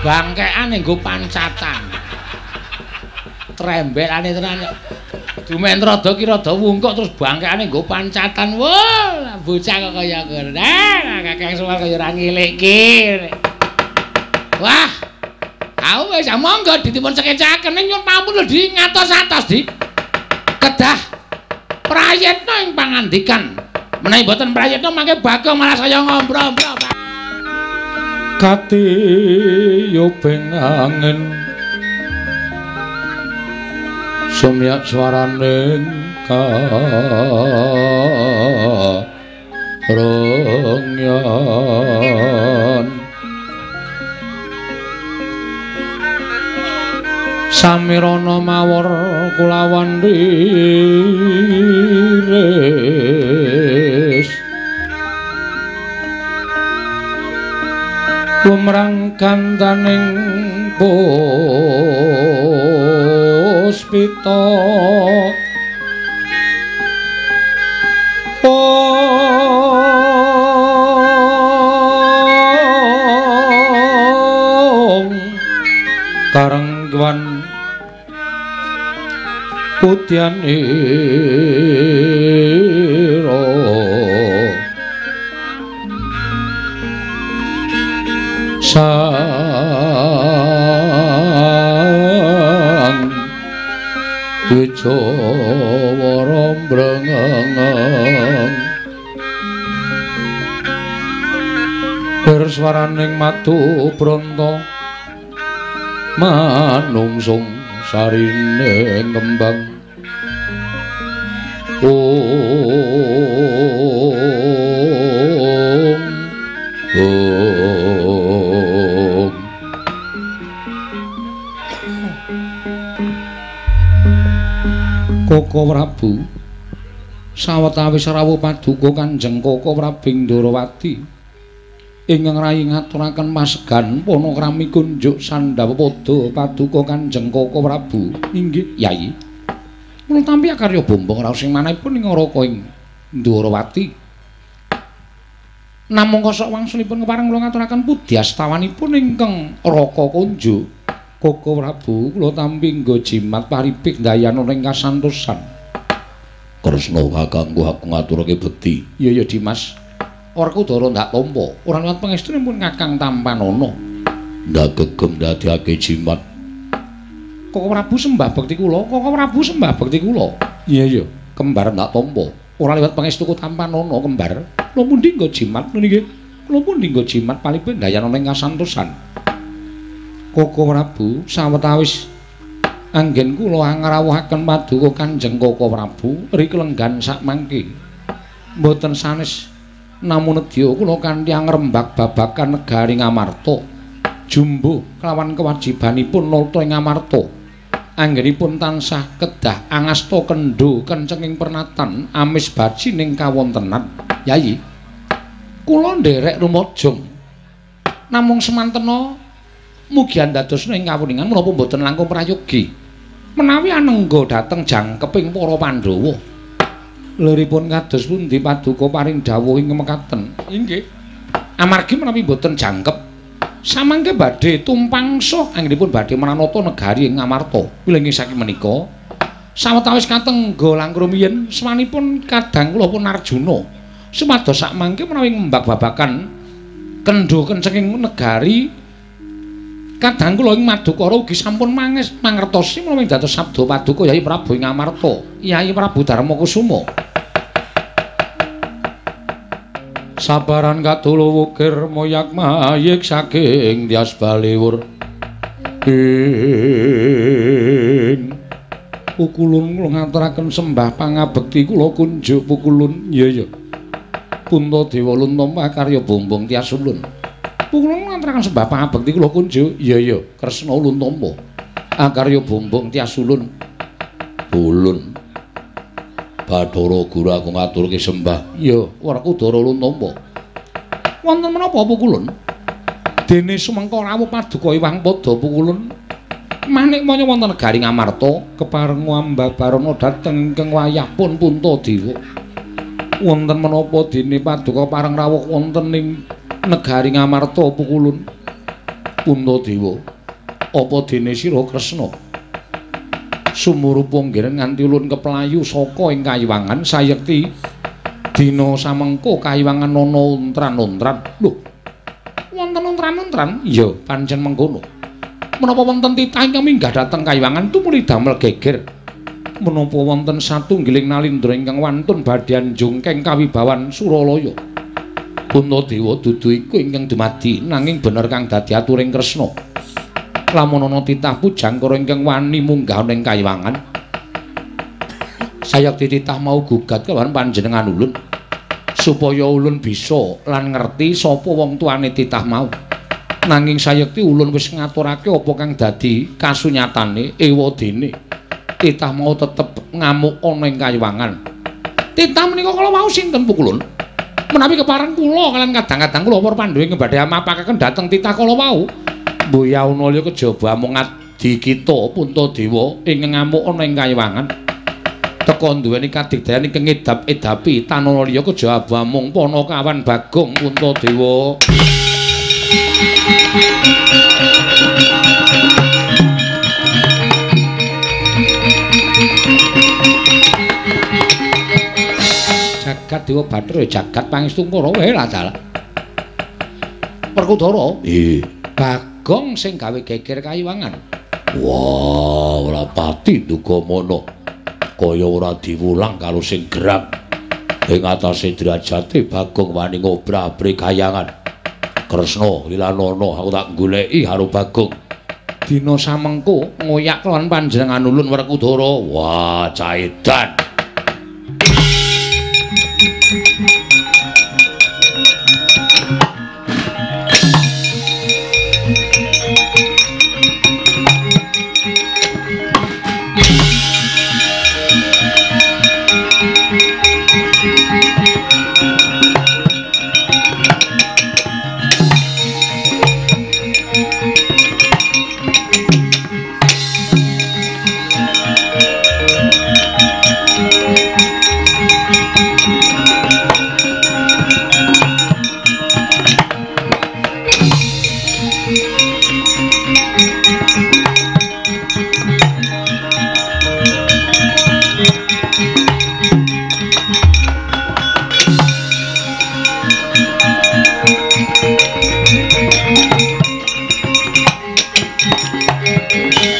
Bangkean nggo pancatan. Trembelane tenan kok. Dumen rada ki rada wungkuk terus bangkeane nggo pancatan. Wah, bocah kok kaya ngono. Nah, Kakang Semar kaya ora ngilikke. Wah. Aku wis monggo ditipun sekecaken ning nyuwun pampun lho di ngatos-atos di. Kedah prayitna ing pangandikan. Menawi mboten prayitna mangke Bagong malah saya ngombro-ombro. Katiyubing angin sumyak swaraning karengyan samirana mawar kulawan riris lumrang gandaning puspita ong karengwan putyanira sang Wijawara mbrengeng berswaraning madu bronto manungsung sarine kembang ong ong. Koko Prabu sawetawis rawuh paduka Kanjeng Koko Prabu Ndorowati ingkang rayi ngaturaken pasegan panakrami kunjuk sandhawa pada paduka Kanjeng Koko Prabu. Inggih Yayi. Kula tampi akarya bombong raos ing manahipun ing Raka ing Ndorowati. Namung kosok wangsulipun kepareng kula ngaturaken pudyastawanipun ingkang Raka kunjuk. Koko Prabu kula tampi nggo jimat paripik ndayana ing kasantosan. Kresna kakangku aku ngaturake bekti. Iya ya Dimas. Werkudara ndak tampa. Ora liwat pangestunipun Kakang tampanana. Ndak gegem ndadekake jimat. Koko Prabu sembah bekti kula. Koko Prabu sembah bekti kula. Iya ya, kembar ndak tampa. Ora liwat pangestuku tampanana kembar. Kula pundi nggo jimat niki? Kula pundi nggo jimat palipik ndayana ing kasantosan. Koko Prabu sawetawis anggen kula ngrawuhaken paduka Kanjeng Koko Prabu riklenggan sakmangke mboten sanes namun nedya kula kanthi ngrembak babagan negari Ngamarta jumbuh kelawan kewajibanipun nata ing Ngamarta anggenipun tansah kedah angasta kendho kencenging pernatan amis baji ning kawontenan. Yayi kula nderek rumajung namung semantena mugi andadosna ing kawuningan menapa mboten langkung prayogi menawi anengga dhateng jangkeping para Pandhawa. Liripun kados pundi paduka paring dawuh ing mekaten? Inggih. Amargi menawi mboten jangkep samangke badhe tumpangsa anggenipun badhe mranata negari ing Ngamarta. Wilujeng saking menika Sawetawis katengga langkung rumiyin swanipun kadang kula pun Arjuna. Sumados sakmangke menawi ngembak babakan kendho kencenging negari kadang kula ing Madukara ugi sampun mangertosi menawi dados sabda paduka Yai Prabu ing Amarta, Yai Prabu Darmakusuma. Sabaran katulu wukir moyak mayik saking Tyas Baliwur. Ing pukulun kula ngaturaken sembah pangabekti kula kunjuk pukulun. Iya ya. Puntadewa luntampa karya bombong Tyas Ulun. Pukulun ngaturaken sembah pangabekti kula kunjuk. Iya ya, Kresna luntampa akarya bombong Tyas Ulun. Ulun. Bathara Guru aku ngaturke sembah. Iya, Werkudara luntampa. Wonten menapa pukulun? Dene sumengka rawuh paduka Iwang Pada pukulun. Manik maya wonten negari Ngamarta kepareng ambabarana dhateng ingkang wayahpun Puntadewa. Wonten menapa dene paduka pareng rawuh wonten ing negari Ngamarta pukulun? Puntadewa, apa dene sira Kresna sumurupa nggih nganti ulun keplayu saka ing kayiwangan sayekti dina samengko kayiwangan ana untran-untran. Lho, wonten untran-untran? Iya, pancen mengkono. Menapa wonten titah ingkang minggah dhateng kayiwangan tumuli damel geger? Menapa wonten satunggiling nalindra ingkang wantun badhe jungkeng kawibawan Suralaya? Puntadewa dudu iku ingkang dumadi nanging bener kang dadi aturing Kresna. Lamun ana titah pujangkara ingkang wani munggah ning kayiwangan, sayekti titah mau gugat kelawan panjenengan ulun supaya ulun bisa lan ngerti sapa wong tuane titah mau. Nanging sayekti ulun wis ngaturake apa kang dadi kasunyatane ewadene titah mau tetep ngamuk ana ing kayiwangan. Titah menika kala wau sinten pukulun? Menawi kepareng kula kalian kadang-kadang kula para Pandhawa ing badhe amapakaken dhateng titah kala wau. Mboyauna liya kejaba amung adi kita Puntadewa ing ngamuk ana ing kayiwangan. Teka duweni kadigdayan ingkang ngedap-edapi tanana liya kejaba amung Panakawan Bagong Puntadewa. Jagat Dewa Bathara jagat pangestu Kurawa lah dalah. Werkudara, nggih. Bagong sing gawe geger kayiwangan. Wah, ora pati duga mono. Kaya ora diwulang karo sing gerang. Ing atase derajate Bagong wani ngobrabri kayangan. Kresna lilanono aku tak goleki karo Bagong. Dina samengko ngoyak lawan panjenengan ulun Werkudara. Wah, caedan.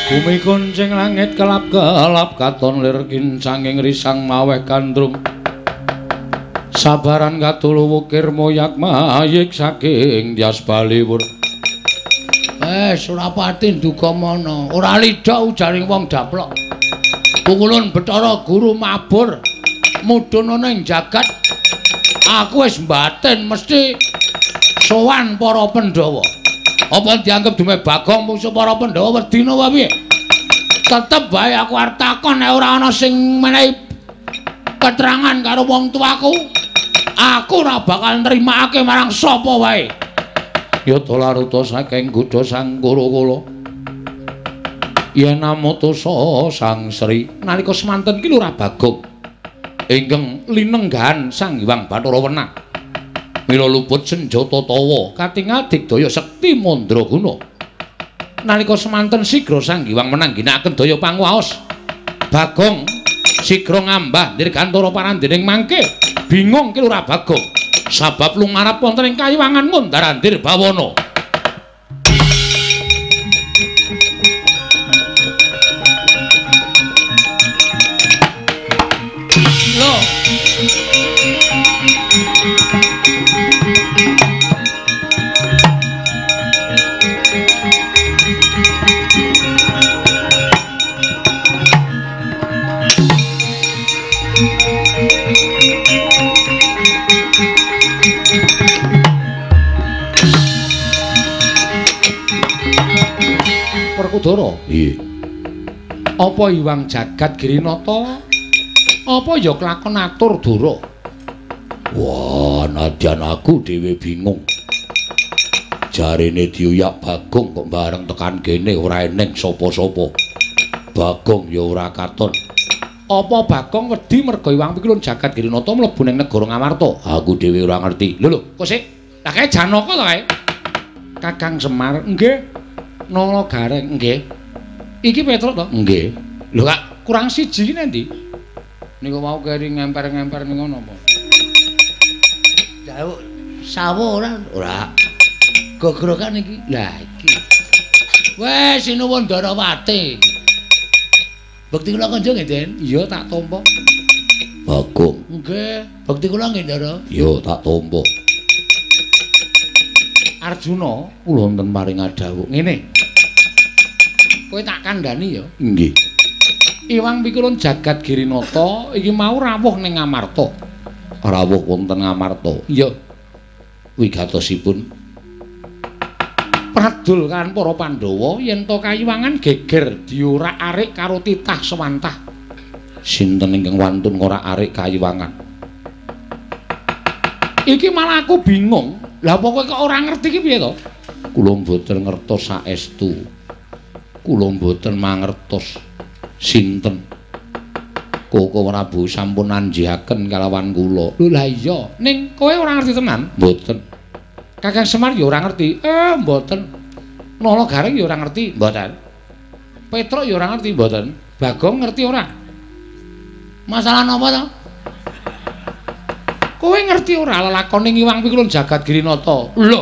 Bumi kuncing langit kelap-kelap katon lir kincanging risang maweh gandrung. Sabaran katulu wukir moyak mayik saking Tyas Baliwur. Surapati nduga mana? Ora lidha ujaring wong daplok. Pukulun Bathara Guru mabur mudhun ana ing jagat. Aku wis mbatin mesti sowan para Pandhawa. Apa dianggep dume Bagong mungsuh para Pandhawa wedina wae piye? Tetep bae aku arep takon nek ora ana sing menehi keterangan karo wong tuaku, aku ora bakal nrimakake marang sapa wae. Yata laruta saking gudha Sang Kura-kula. Yen amutusa Sang Sri nalika semanten ki Lurah Bagong ingkang linenggahan Sang Hyang Bathara Wenang. Mila luput senjata tawa katingal digdaya sekti mandraguna. Nalika semanten sigra Sang Hyang Wenang ginakaken daya panguwaos. Bagong sigra ngambah dirgantara parandening mangke. Bingung Ki Lurah Bagong. Sabab lumarap wonten ing kayiwangan ngundar-andir bawana. Lho. Werkudara. Nggih. Apa Iwang Jagat Girinata? Apa ya kelakon atur Dara? Wah, nadyan aku dhewe bingung. Jarene diuyak Bagong kok bareng tekan kene ora eneng sapa-sapa. Bagong ya ora katon. Apa Bagong wedi merga Iwang Pikulun Jagat Girinata mlebu ning negara Ngamarta? Aku dhewe ora ngerti. Lho lho, kok sik? Lah kae Janaka to kae? Kakang Semar, nggih. Nala Gareng, nggih. Iki Petruk to? Nggih. Lho kak, kurang siji iki nendi? Niku mau keri ngemper-ngemper ning ngono apa? Jauh sawo ora? Ora. Gogrokan iki. Lah iki. Wes sinuwun Darawati. Bekti kula kanca nggih, Den? Iya, tak tampa. Bagong. Nggih, bekti kula nggih, Ndara. Iya, tak tampa. Arjuna, kula wonten paring adhawuh. Ngene. Kowe tak kandhani ya. Nggih. Iwang Pikulun Jagat Girinata iki mau rawuh ning Ngamarta. Rawuh wonten Ngamarta. Iya. Wigatosipun pradul kan para Pandhawa yen to kayiwangan geger diorak-arik karo titah sewantah. Sinten ingkang wantun ngorak-arik kayiwangan? Iki malah aku bingung. Lah apa kowe kok ora ngerti iki piye to? Kula mboten ngertos saestu. Kula mboten mangertos sinten. Koko Prabu sampun anjihaken kalawan kula. Lho lah iya, ning kowe ora ngerti tenan? Mboten. Kakang Semar ya ora ngerti. Mboten. Nala Gareng ya ora ngerti, mboten. Petruk ya ora ngerti, mboten. Bagong ngerti ora? Masalah napa to? Kowe ngerti ora lelakone Iwang Pikulun Jagat Girinata? Lho,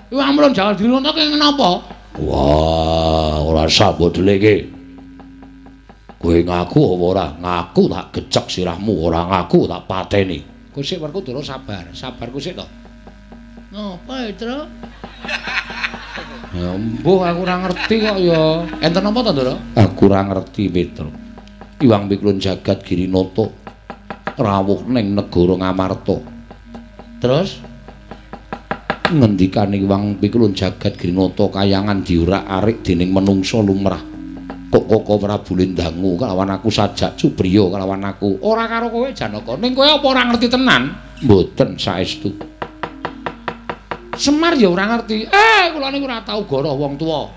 Iwang Pikulun Jagat Girinata kaya napa? Wah, ora sah mbok deleke. Kowe ngaku apa ora? Ngaku tak gecek sirahmu, ora ngaku tak pateni. Kusik Werkudara sabar, sabar kusik to. Napa, Tru? Ya mbuh aku ora ngerti kok ya. Enten napa to, Ndara? Aku ora ngerti, Petro. Iwang Pikulun Jagat Girinata rawuh ning negara Ngamarta. Terus ngendikane Iwang Pikulun Jagat Girinata kayangan diorak-arik dening menungsa lumrah. Kok Koko Prabu Lindangu kalawan aku sajak cubriya kalawan aku. Ora karo kowe Janaka. Ning kowe apa ora ngerti tenan? Mboten saestu. Semar ya ora ngerti. Kula niku ora tau goroh wong tuwa.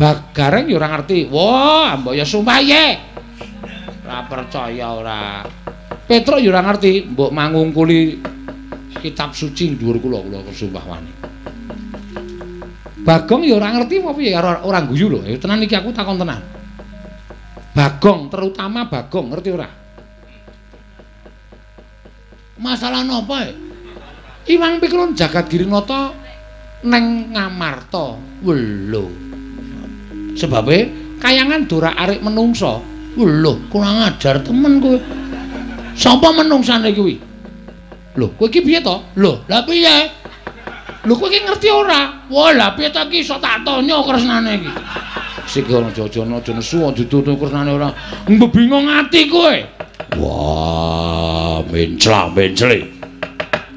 Bagareng ya ora ngerti. Wah, mbok ya sumpah ye. Ora percaya ora. Petruk ya ora ngerti, mbok mangungkuli kitab suci dhuwur kula, kula sumpah wani. Bagong ya ora ngerti apa piye, ora guyu lho. Tenan iki aku takon tenan. Bagong, terutama Bagong, ngerti ora? Masalah napa? Iwang Pikulun Jagat Girinata neng Ngamarta. Lho. Sebabe kayangan dorak-arik menungsa. Lho, kurang ajar temen kowe. Sapa menungsane kuwi? Lho, kowe iki piye to? Lho, lah piye? Lho kowe iki ngerti ora? Wah, lah piye ta iki iso tak tonya kresnane iki. Sik aja aja nesu aja ditutu kresnane ora. Mbebingung ati kowe. Wah, mencla-mencle.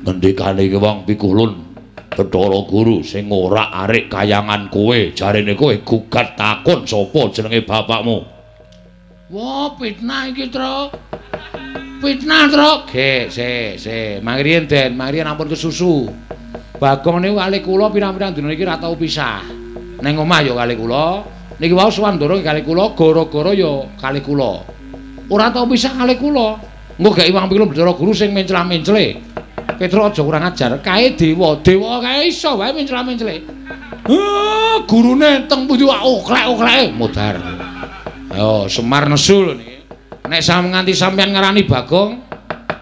Ngendikane iki wong Pikulun Bathara Guru sing ora arik kayangan kowe, jarene kowe gugat takon sapa jenenge bapakmu. Wah, fitnah iki, Tru. Fitnah, Tru. Ge, se, se. Mangriyen, Den, mangriyen ampun kesusu. Bagong niku kalih kula pirang-pirang dina iki ora tau pisah. Ning omah ya kalih kula. Niki wau Swandara kalih kula, gara-gara ya kalih kula. Ora tau pisah kalih kula. Engko gek Iwang Pikulun Bathara Guru sing mencla-mencle. Petro aja kurang ajar, kae dewa, dewa kae iso wae mencla-mencle. Gurune teng pundi wae oklek-okleke modar. Ayo Semar nesu lho niki. Nek sam nganti sampean ngarani Bagong,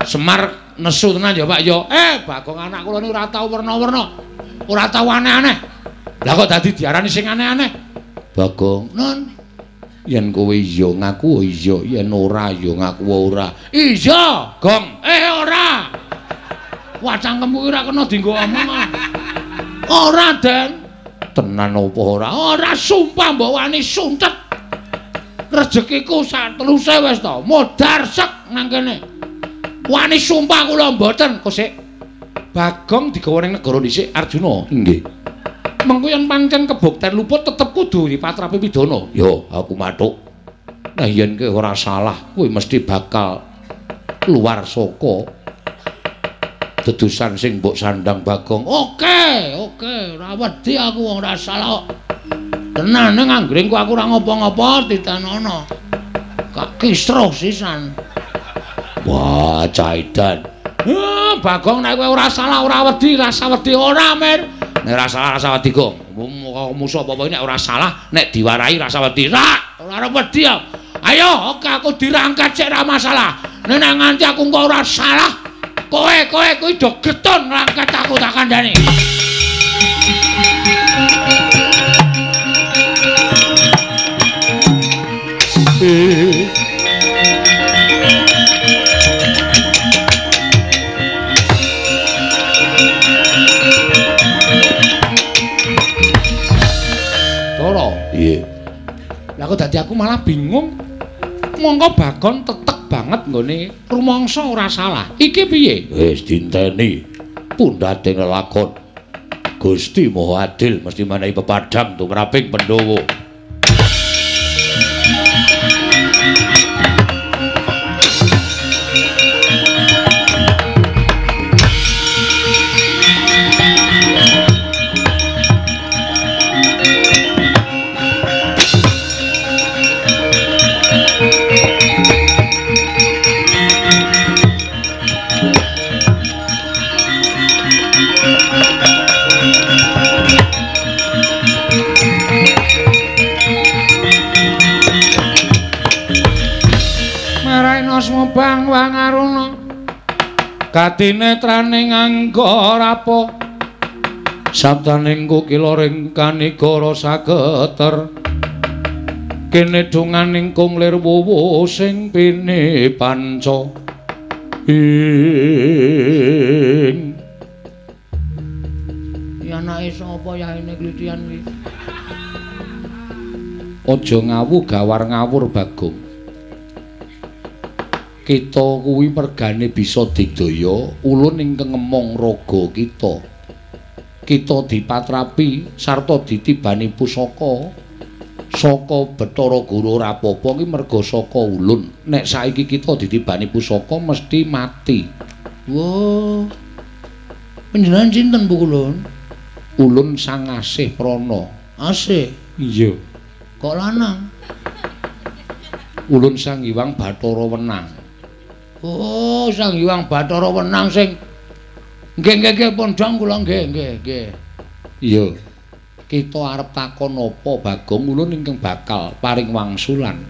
Semar nesu tenan ya, Pak ya. Bagong anak kula niku ora tau werna-werna. Ora tau aneh-aneh. Lah kok dadi diarani sing aneh-aneh? Bagong, "Nun, yen kowe iya ngaku iya, yen ora ya ngaku ora." Iya, Gong. Ora. Wah, cangkemku ora kena dienggo omong. Ora, Den. Tenan apa ora? Ora, sumpah mbok wani suntet. Rezekiku sak teluse wis to, modar sek nang kene. Wani sumpah kula mboten, kok sik. Bagong digawa ning negara dhisik Arjuna. Nggih. Mengko yen pancen kebukten luput tetep kudu dipatrapi pidana. Yo, aku mathuk. Nah yen kowe ora salah, kowe mesti bakal keluar saka dedusan sing mbok sandang Bagong. Oke, oke, ora wedi aku wong ora salah kok. Tenan ning anggringku aku ora ngopo-ngopo ditanono. Kak kisruh sisan. Wah, caidan. Bagong nek kowe ora salah ora wedi, rasa wedi ora, Mir. Nek ora salah rasa wedi, Gong. Musuh apa-apa nek ora salah, nek diwarahi rasa wedi. Ora, ora wedi. Ayo, oke aku dirangkat sik ora masalah. Nek nganti aku engko ora salah, kowe kuwi do getun ngrangkat aku tak kandhani. Toro, iya. Lah kok dadi aku malah bingung. Mongko Bagong tetek banget nggone rumangsa ora salah. Iki piye? Wis dinteni pundhate nglakon. Gusti Maha Adil mesti menehi pepadhang tumraping Pandhawa. Bang Wangaruna katinetraning angga rapa sabdaning kukila ring kanigara sageter kene donganing kung lir wuwu sing pini panca ing ya anake sapa yaene klitian kuwi aja ngawu gawar ngawur Bagong. Kita kuwi mergane bisa digdaya ulun ingkang ngemong raga kita. Kita dipatrapi sarta ditibani pusaka saka Bathara Guru ora apa-apa ki merga saka ulun. Nek saiki kita ditibani pusaka mesti mati. Wah. Panjenengan sinten Bu Ulun? Ulun Sang Asih Prana. Asih? Iya. Kok lanang? Ulun Sang Hyang Bathara Wenang. Oh, Sang Hyang Bathara Wenang sing nggih nggih nggih pondhong kula nggih nggih nggih. Iya. Kita arep takon apa Bagong ulun ingkang bakal paring wangsulan.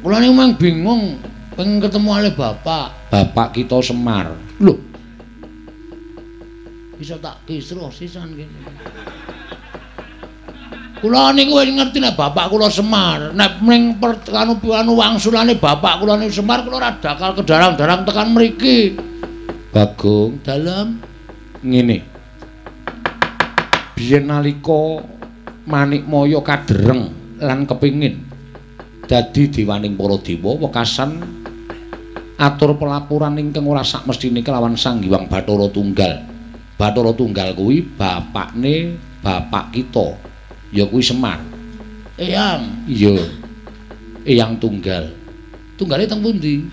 Kula niku mang bingung pengen ketemu ale bapak. Bapak kita Semar. Lho. Bisa tak kisruh sisan kene. Kula niku wis ngerti nek bapak kula Semar. Nek ning anu wangsulane bapak kula niku Semar, kula ora bakal kedarang-darang tekan mriki. Bagong, dalem ngene. Biyen nalika Manikmaya kadereng lan kepingin dadi dewaning para dewa, wekasan atur pelaporan ingkang ora sakmestine kelawan Sang Hyang Bathara Tunggal. Bathara Tunggal kuwi bapakne bapak kita. Ya kuwi Semar. Eyang. Iya. Eyang Tunggal. Tunggale teng pundi?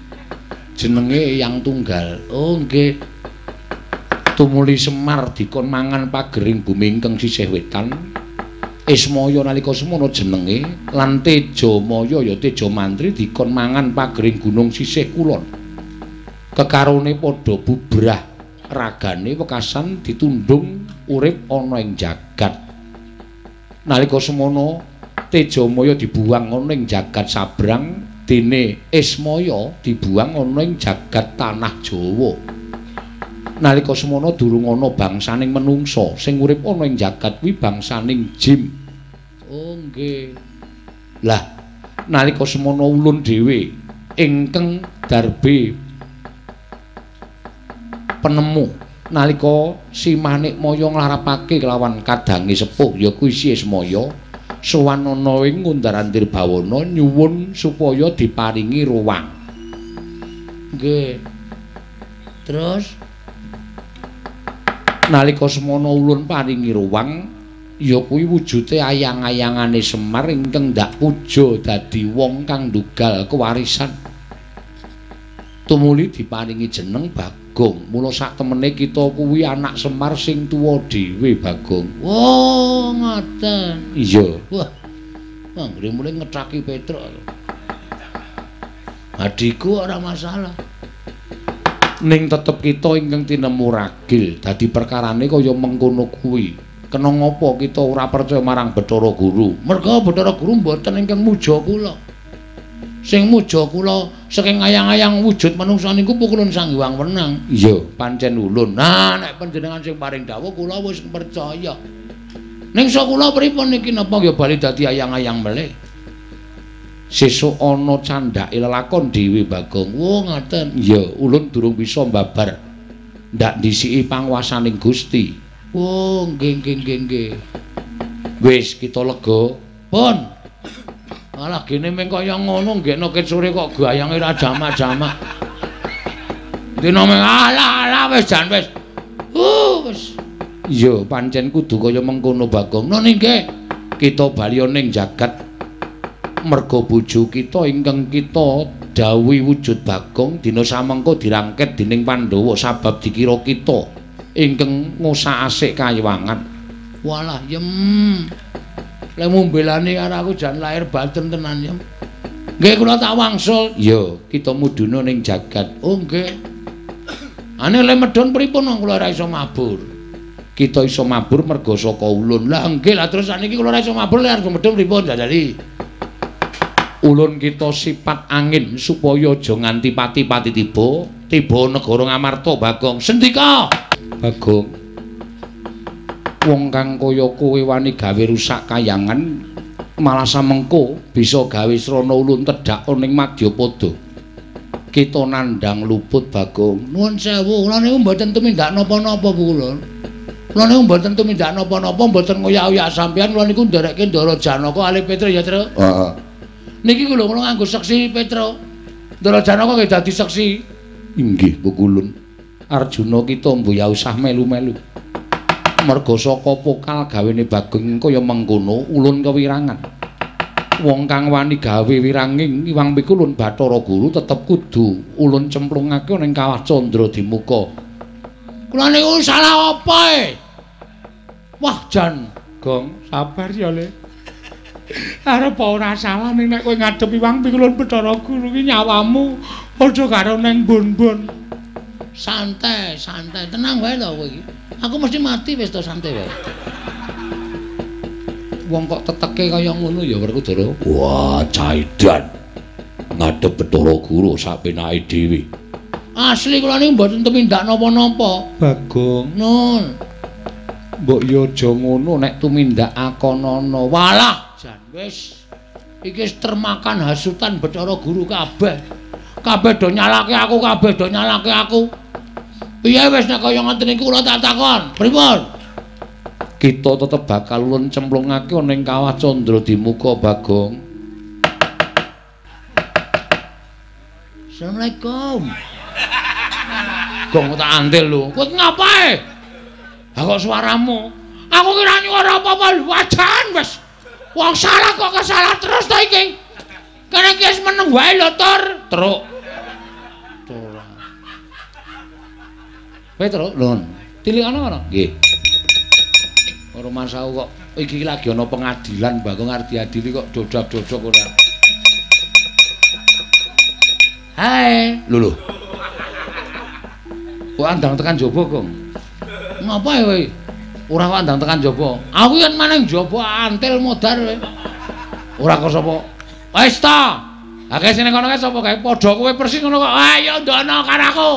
Jenenge Eyang Tunggal. Oh, nggih. Tumuli Semar dikon mangan pagering bumi ingkang sisih wetan. Ismaya nalika semono jenenge lan Tejamaya ya Tejamantri dikon mangan pagering gunung sisih kulon. Kekarone padha bubrah ragane wekasan ditundung urip ana ing jagat. Nalika semono Tejamaya dibuang ana ing jagat sabrang Dene Ismaya dibuang ana ing jagat tanah Jawa. Nalika semono durung ana bangsaning menungsa, sing urip ana ing jagat kuwi bangsaning jin. Oh nggih. Lah nalika semono ulun dhewe ingkang darbe penemu nalika Si Manikmaya nglarapake kelawan kadange sepuh ya kuwi Si Ismaya sowan ana ing Ngundar-andir Bawana nyuwun supaya diparingi ruwang. Nggih. Terus nalika semono ulun paringi ruwang ya kuwi wujude ayang-ayangane Semar ingkang ndak puja dadi wong kang ndugal kewarisan. Tumuli diparingi jeneng Bagong. Mula sak temene kita kuwi anak Semar sing tuwa dhewe, Bagong. Oh, ngoten. Iya. Wah. Anggere mulih ngethaki Petruk. Adhiku ora masalah. Ning tetep kita ingkang tinemu ragil, dadi perkarane kaya mengkono kuwi. Kena ngapa kita ora percaya marang Bathara Guru? Merga Bathara Guru mboten ingkang muja kula. Sing muja kula saking ayang-ayang wujud manungsa niku pukulun Sang Hyang Wenang. Iya, pancen ulun. Nah, nek panjenengan sing paring dawuh kula wis percaya. Ning sok kula pripun niki napa ya bali dadi ayang-ayang melih? Sesuk ana candhake lelakon dhewe, Bagong. Oh, ngoten. Iya, ulun durung bisa mbabar. Ndak ndhisiki panguwasaning Gusti. Oh, nggih nggih nggih nggih. Wis kita lega. Pun. Alah gene meng kaya ngono nggekno ket sore kok gayange ra jamak-jamak. Dina meng alah alah wis jan wis. Wis. Iya, pancen kudu kaya mengkono, Bagong. Nun nggih. Kita bali ning jagat merga bojo kita ingkang kita dawuhi wujud Bagong dina samengko dirangket dening Pandhawa sabab dikira kita ingkang ngusak-asik kayiwangan. Walah yem. Lek mumbelane karo aku jan lahir batin tenan yem. Nggih kula tak wangsul. Iya, kita mudhuna ning jagat. Oh nggih. Ane le medhun pripun wong kula ora iso mabur. Kita iso mabur merga saka ulun. Lah nggih, lah terus saniki kula ora iso mabur lek arep medhun pripun jajali? Ulun kita sifat angin supaya aja nganti pati-pati tiba, tiba negara Ngamarta, Bagong. Sendika. Bagong. Wong kang kaya kowe wani gawe rusak kayangan malah samengko bisa gawe srana ulun tedhak ning Madyapada. Kita nandhang luput, Bagong. Nuwun sewu, kula niku mboten tumindak napa-napa, Bu kula. Kula niku mboten tumindak napa-napa, mboten ngoyak-oyak sampeyan, kula niku nderekke Ndara Janaka alih Petro ya, Tru. Heeh. Niki lho kula nganggo seksi Petro. Ndara Janaka nggih dadi seksi. Inggih, Bu Kulun. Arjuna kita mbuh ya usah melu-melu. Merga saka pokal gawene Bagong kaya mengkono ulun kewirangan. Wong kang wani gawe wiranging Iwang Pikulun Bathara Guru tetep kudu ulun cemplungake ning Kawah Candra Dimuka. Kula niku salah apa e? Wah jan, Gong, sabar ya, Le. Arep ora salah ning nek kowe ngadep Iwang Pikulun Bathara Guru ki nyawamu padha karo ning bon-bon. Santai, santai, tenang wae to kowe iki. Aku mesti mati wis to, santai wae. Wong kok teteke kaya ngono ya Werkudara. Wah, caidan. Ngadep Bathara Guru sak penake dhewe. Asli kula niku mboten tumindak napa-napa. Bagong, Nun. Mbok yo aja ngono nek tumindak akonana. Walah, jan wis. Iki wis termakan hasutan Bathara Guru kabeh. Kabeh do nyalake aku, kabeh do nyalake aku. Piye wis nek kaya ngoten niku kula tak takon. Pripun? Kita tetep bakal ulun cemplungake ning Kawah Candra Dimuka, Bagong. Assalamualaikum. Gong tak antil lho. Kowe ngapae? Ha kok suaramu? Aku kira nyuara apa-apa wajan wis. Wong salah kok kesalah terus to iki. Kene iki wis meneng wae lho, Tur. Truk. Petro, lho. Tilikana ana? Nggih. Ora masaku kok iki lagi ana pengadilan Bagong arep diadili kok dodak-dodok ora. Hai. Lho lho. Kok andang tekan jaba, Gong? Ngapa ya kowe? Ora kok andang tekan jaba. Aku yen maneng jaba antil modar kowe. Ora kok sapa? Wis ta. Akeh sing kono kae sapa kae? Padha kowe persis ngono kok. Ayo ndono karo aku.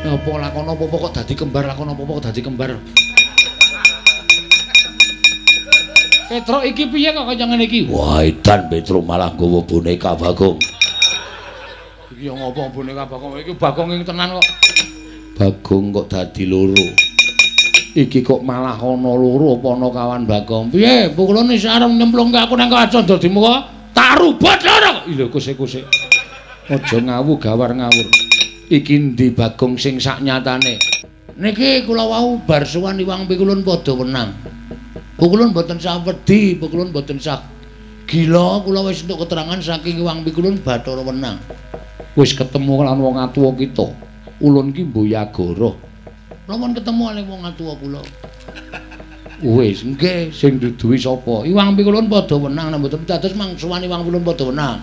Apa lakon apa-apa kok dadi kembar, lakon apa-apa kok dadi kembar. Petruk iki piye kok kaya ngene iki? Wah, edan Petruk malah nggawa boneka Bagong. Iki yo ngopo boneka Bagong? Iki Bagong ing tenan kok. Bagong kok dadi loro. Iki kok malah ana loro apa ana kawan Bagong? Piye? Pukulun wis arep nyemplungke aku nang Kawah di muka, tak rubut loro. Lho kose-kose. Aja ngawu gawar ngawur. Iki endi Bagong sing sak nyatane? Niki kula wau bar sowan Iwang Pikulun padha wenang. Pukulun mboten sah wedi, pukulun mboten sah gila, kula wis entuk keterangan saking Iwang Pikulun Bathara Wenang. Wis ketemu lan wong atuwa kita. Ulun ki Mboyagara. Kula pun ketemu kalih wong atuwa kula. Wis nggih, sing duduhi sapa? Iwang Pikulun padha wenang, nek mboten dados mang sowan Iwang Pikulun padha wenang.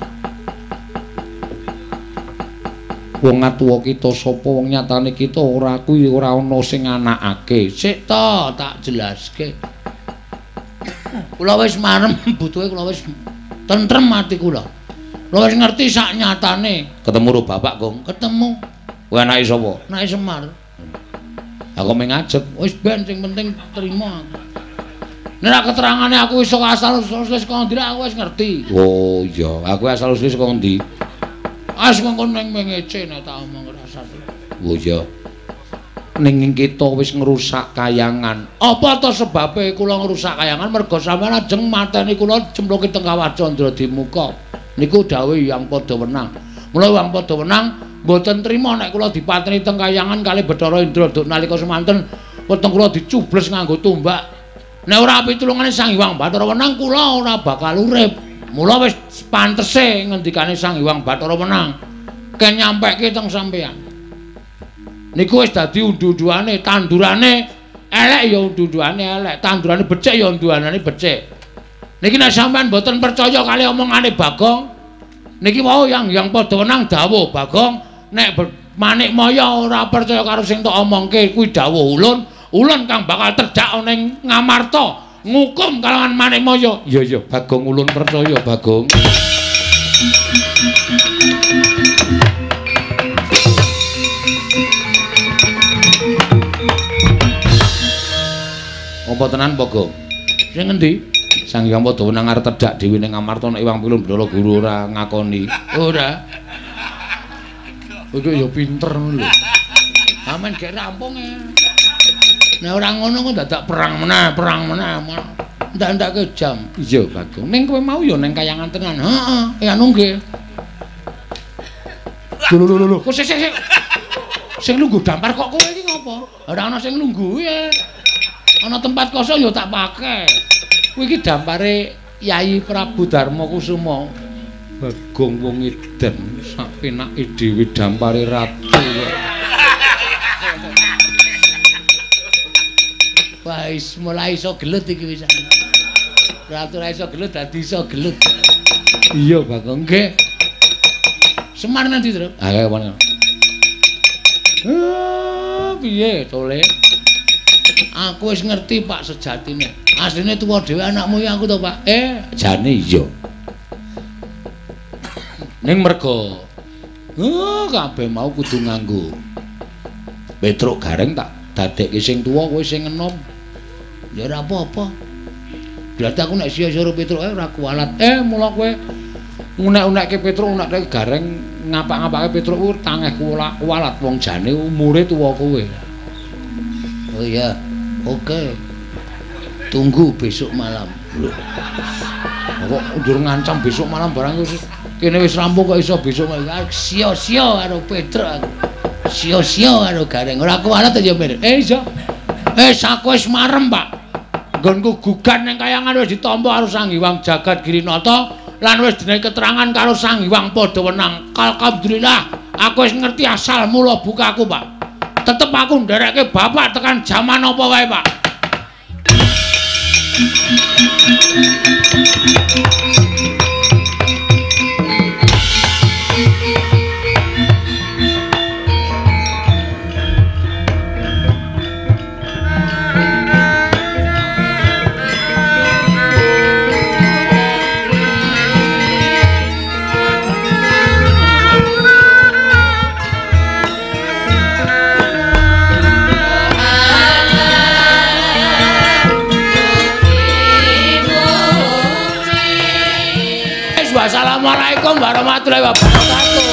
Wong atuwa kita sapa wong nyatane kita ora kuwi ora ana sing anakake. Sik to, tak jelaske. Kula wis marem butuhe kula wis tentrem ati kula. Kula wis ngerti sak nyatane. Ketemu karo bapak, Gong? Ketemu. Kowe anake sapa? Anake Semar. Aku mung ngajeg. Wis ben sing penting trima aku. Nek keterangane aku iso asal usule saka ndi aku wis ngerti. Oh iya, aku asal usule saka ndi? Wis mengko ning mengece nek tak omong rasane. Oh iya. Ning kita wis ngrusak kayangan. Apa to sebabe kula ngrusak kayangan? Merga sampeyan ajeng mateni kula cemplungke teng Kawah Candra di muka. Niku dawuh Hyang Padha Wenang. Mula Hyang Padha Wenang mboten trima nek kula dipateni teng kayangan kalih Bathara Indra duk nalika semanten weteng kula dicubles nganggo tombak. Nek ora pitulungane Sang Hyang Bathara Wenang kula ora bakal urip. Mula wis pantese ngendikane Sang Hyang Bathara Wenang ken nyampeke teng sampeyan. Niku wis dadi undu-unduane, tandurane elek ya undu-unduane elek, tandurane becik ya unduane becik. Niki nek sampean mboten percaya kali omongane Bagong, niki wau yang Padha Wenang dawuh Bagong, nek Manikmaya ora percaya karo sing tok omongke kuwi dawuh ulun, ulun kang bakal terjak ning Ngamarta ngukum kalawan Manikmaya. Iya iya Bagong, ulun percaya Bagong. Apa tenan Bagong? Sing ngendi? Sang Hyang Padha Wenang arep tedhak dhewe ning Ngamarta nek Iwang Pilun Bathara Guru ora ngakoni. Ora. Kowe ya pinter ngono lho. Amen gek rampung e. Nek ora ngono kok dadak perang meneh, perang meneh. Ndak-ndake jam. Iya Bagong. Ning kowe mau ya ning kayangan tenan. Heeh, ya anu nggih. Lho lho lho. Kok sik sik. Sing lungguh dampar kok kowe iki ngopo? Ora ana sing lungguh e. Ana tempat kosong ya tak pake. Kuwi iki dampare Yayi Prabu Darma Kusuma. Bagong wong edan sak penake dhewe dampare ratu. Wah, wis mulai iso gelut iki wis. Ratu ora iso gelut dadi iso gelut. Iya Bagong nggih. Semar nanti, Tru? Ah, kapan? Piye tole? Aku wis ngerti Pak sejatine. Asline tuwa dhewe anakmu ya aku to, Pak. Jane iya. Ning merga kabeh mau kudu nganggo Petruk Gareng tak dadekke sing tuwa kowe sing enom. Ya ora apa-apa. Berarti aku nek sia-sia karo Petruk ora kualat. Mula kowe unek-unekke Petruk, unekke Gareng, ngapak-ngapake Petruk kuwi tangeh kualat wong jane umure tuwa kowe. Oh iya. Oke. Tunggu besok malam. Lho. Kok njur ngancam besok malam barang wis kene wis rampung kok iso besok malam. Sia-sia karo Petruk aku. Sia-sia karo Gareng. Ora kualat ya, Mir. Iya. Aku wis marem, Pak. Nggonku gugan ning kayangan wis ditampa karo Sang Hyang Jagat Girinata lan wis dene keterangan karo Sang Hyang Padha Wenang. Alhamdulillah, aku wis ngerti asal mula bukaku, Pak. Tetep aku nderekke bapak tekan jaman apa wae, Pak. Assalamualaikum warahmatullahi wabarakatuh.